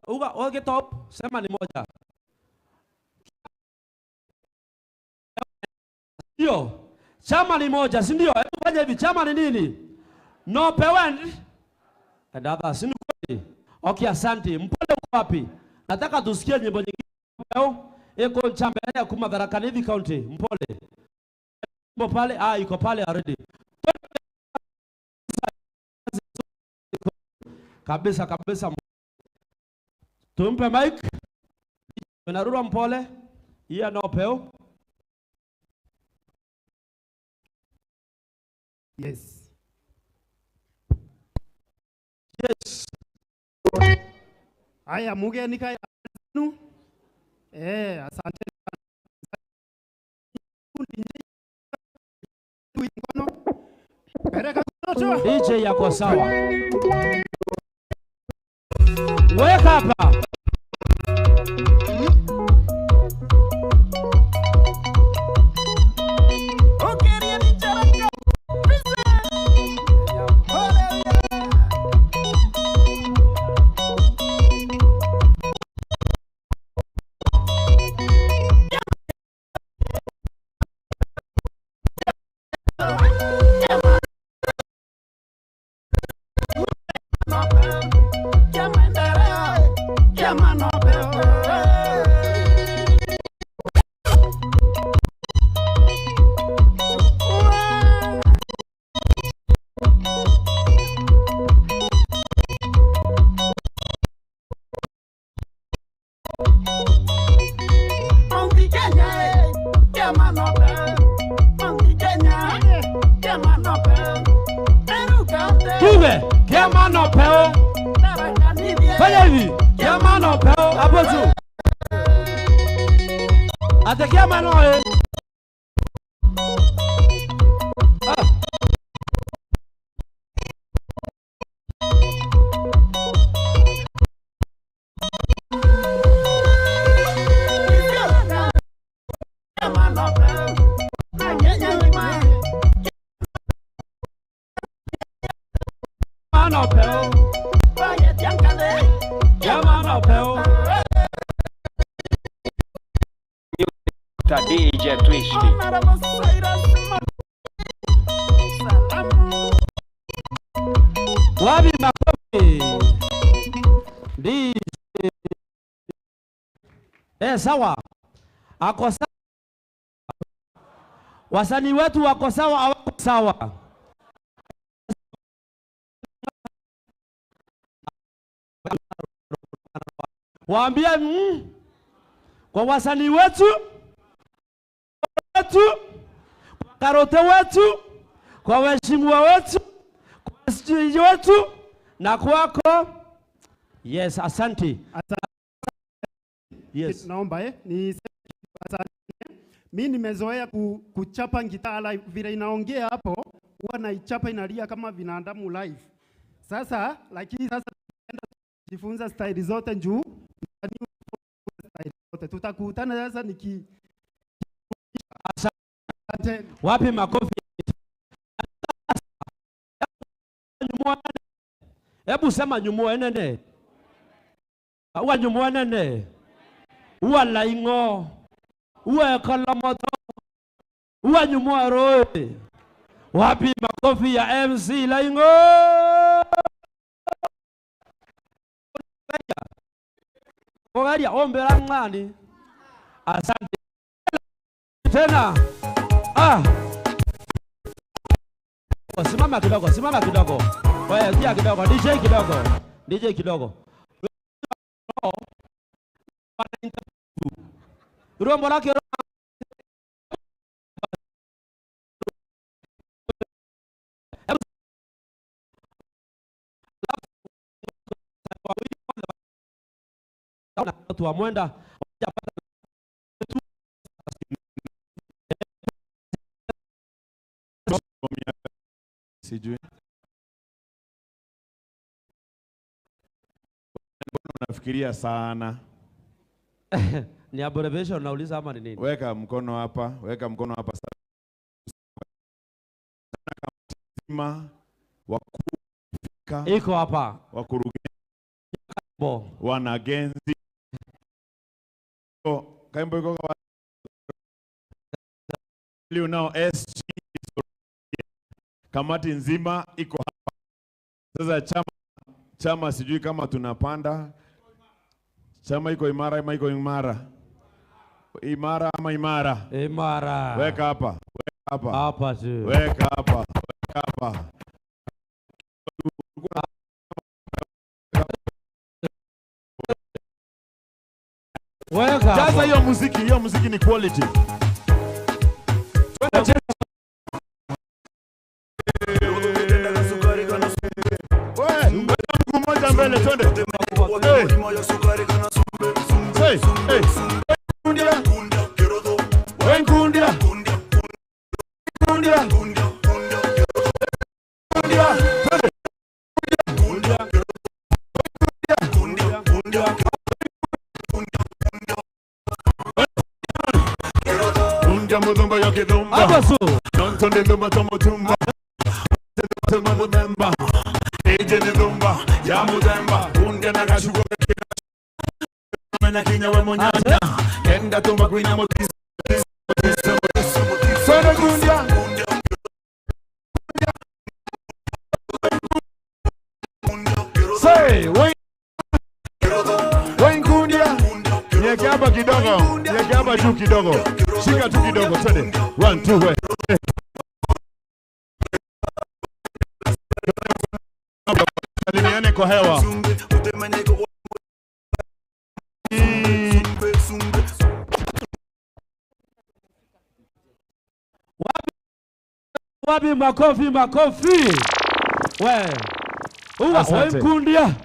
uga, uga top, sema ni moja. Ndio. Chama ni moja, si ndio? Hebu fanya hivi, chama ni nini? No pewe and, and others, si ni kweli? Okay, asante. Mpole uko wapi? Nataka tusikie nyimbo nyingine. Mpole, iko nchamba ya kuma Tharaka Nithi County. Mpole. Iko pale, ah, iko pale already. Kabisa, kabisa. Tumpe mic. Narura mpole. Iya no peo. Yes. Yes. Aya, mugeni kaya nu. Eh, asante. D J yako sawa. Weka hapa. Mount Kenya, eh, kiama no peo. Mount Kenya, eh, kiama no peo. Meru County. Tuge, kiama no peo. Tharaka Nithi, eh. Fanya hivi, kiama no peo. Hapo tu. Ate kiama no, eh. Ah. Kiama no peo. Kiama no peo. Doctor D J Twish. Wapi makofi? D J. Eh, sawa. Ako sawa. Wasanii wetu wako sawa, hawako sawa? Waambie, mm, kwa wasanii wetu, wetu, kwa Karote wetu, kwa waheshimiwa wetu, kwa S G wetu, na kwako. Yes, asante. Asante. Yes. Naomba, eh, ni mi nimezoea ku-, kuchapa gitaa live, vile inaongea hapo, huwa naichapa inalia kama binadamu live. Sasa, lakini sasa naenda kujifunza style zote juu, style zote. Tutakutana sasa niki- Asante. Wapi makofi? Nyumo enene. Hebu sema nyumo enene. Uga nyumo enene. Uga laing'o. Uga ekolomoto. Uga nyumo rui. Wapi makofi ya M C Laing'o? Kugeria umbira ng'ani. Asante. Tena. Ah. Simama kidogo, simama kidogo. Wewe, kia kidogo, D J kidogo. D J kidogo. Rwimbo rwake watu wa Mwenda. Sijui. Mbona unafikiria sana? Ni abbreviation nauliza ama ni nini? Weka mkono hapa, weka mkono hapa sana. Nzima, wakuu, iko hapa. Wakurugenzi, bo. Wanagenzi. Kaimbo iko kwa leo nao S G, kamati nzima iko hapa. Sasa chama, chama sijui kama tunapanda. Chama iko imara ama iko imara? Imara ama imara? Imara. Weka hapa, weka hapa. Hapa tu. Weka hapa, weka hapa. Weka hapa. Jaza hiyo muziki, hiyo muziki ni quality. Twende cheza. Wewe, mguu mmoja mbele, twende. Hey. Hey, hey. Nkundia. Wewe nkundia. Nkundia. Nkundia. Twende. Kundia muthumba ya kithumba. Hapo su. Nonto ndi thumba ta mutumba. Thumba muthemba. Ije ni thumba ya muthemba. Kundia na gacugo gakira. Mena kinya we munyanya. Kenda tumba kwina mutisi. Sona kundia. Say, wai-, wainkundia. Niweke hapa kidogo, niweke hapa juu kidogo. Shika tu kidogo, twende. One, two, we. Salimiane kwa hewa. Wapi, wapi makofi, makofi? We. Uwa, asante. Wainkundia.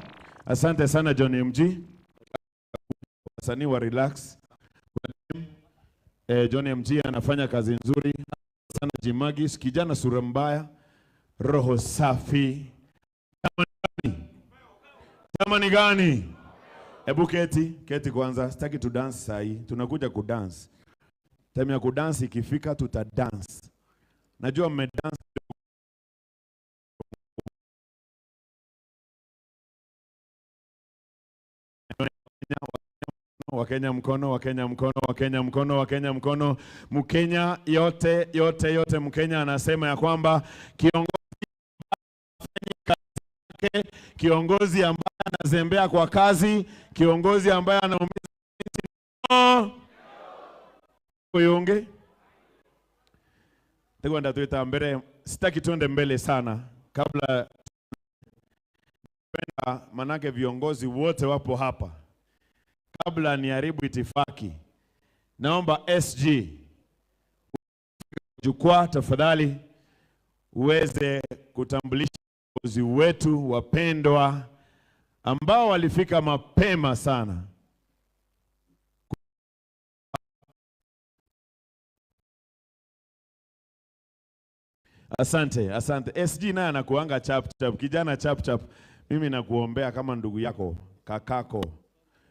Asante sana John M G. Wasanii wa relax. Eh, John M G anafanya kazi nzuri sana. Jimagis, kijana sura mbaya, roho safi. Chama ni gani? Chama ni gani? Hebu keti, keti kwanza. Sitaki tu dance sahi. Tunakuja ku dance. Time ya ku dance ikifika, tuta dance. Najua mme dance. Wakenya mkono, Wakenya mkono, Wakenya mkono, Wakenya mkono. Mkenya yote, yote, yote Mkenya anasema ya kwamba kiongozi yake, kiongozi ambaye anazembea kwa kazi, kiongozi ambaye anaumiza nchi. Uyu ungi. Ndigwenda twita mbere, sitaki twende mbele sana kabla, manake viongozi wote wapo hapa. Kabla niharibu itifaki, naomba S G jukwaa tafadhali, uweze kutambulisha viongozi wetu wapendwa ambao walifika mapema sana. Asante, asante. S G naye anakuanga chap chap, kijana chap chap. Mimi nakuombea kama ndugu yako, kakako.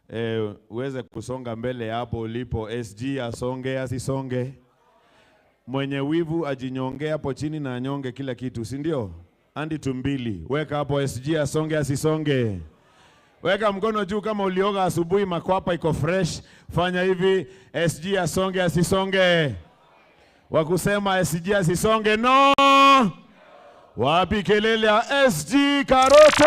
Eh, uweze kusonga mbele hapo ulipo. S G asonge, asisonge. Mwenye wivu ajinyonge hapo chini na anyonge kila kitu, si ndio? Andy Tumbili, weka hapo S G asonge, asisonge. Weka mkono juu kama ulioga asubuhi, makwapa iko fresh. Fanya hivi, S G asonge, asisonge. Wa kusema S G asisonge, no. Wapi kelele ya S G Karote?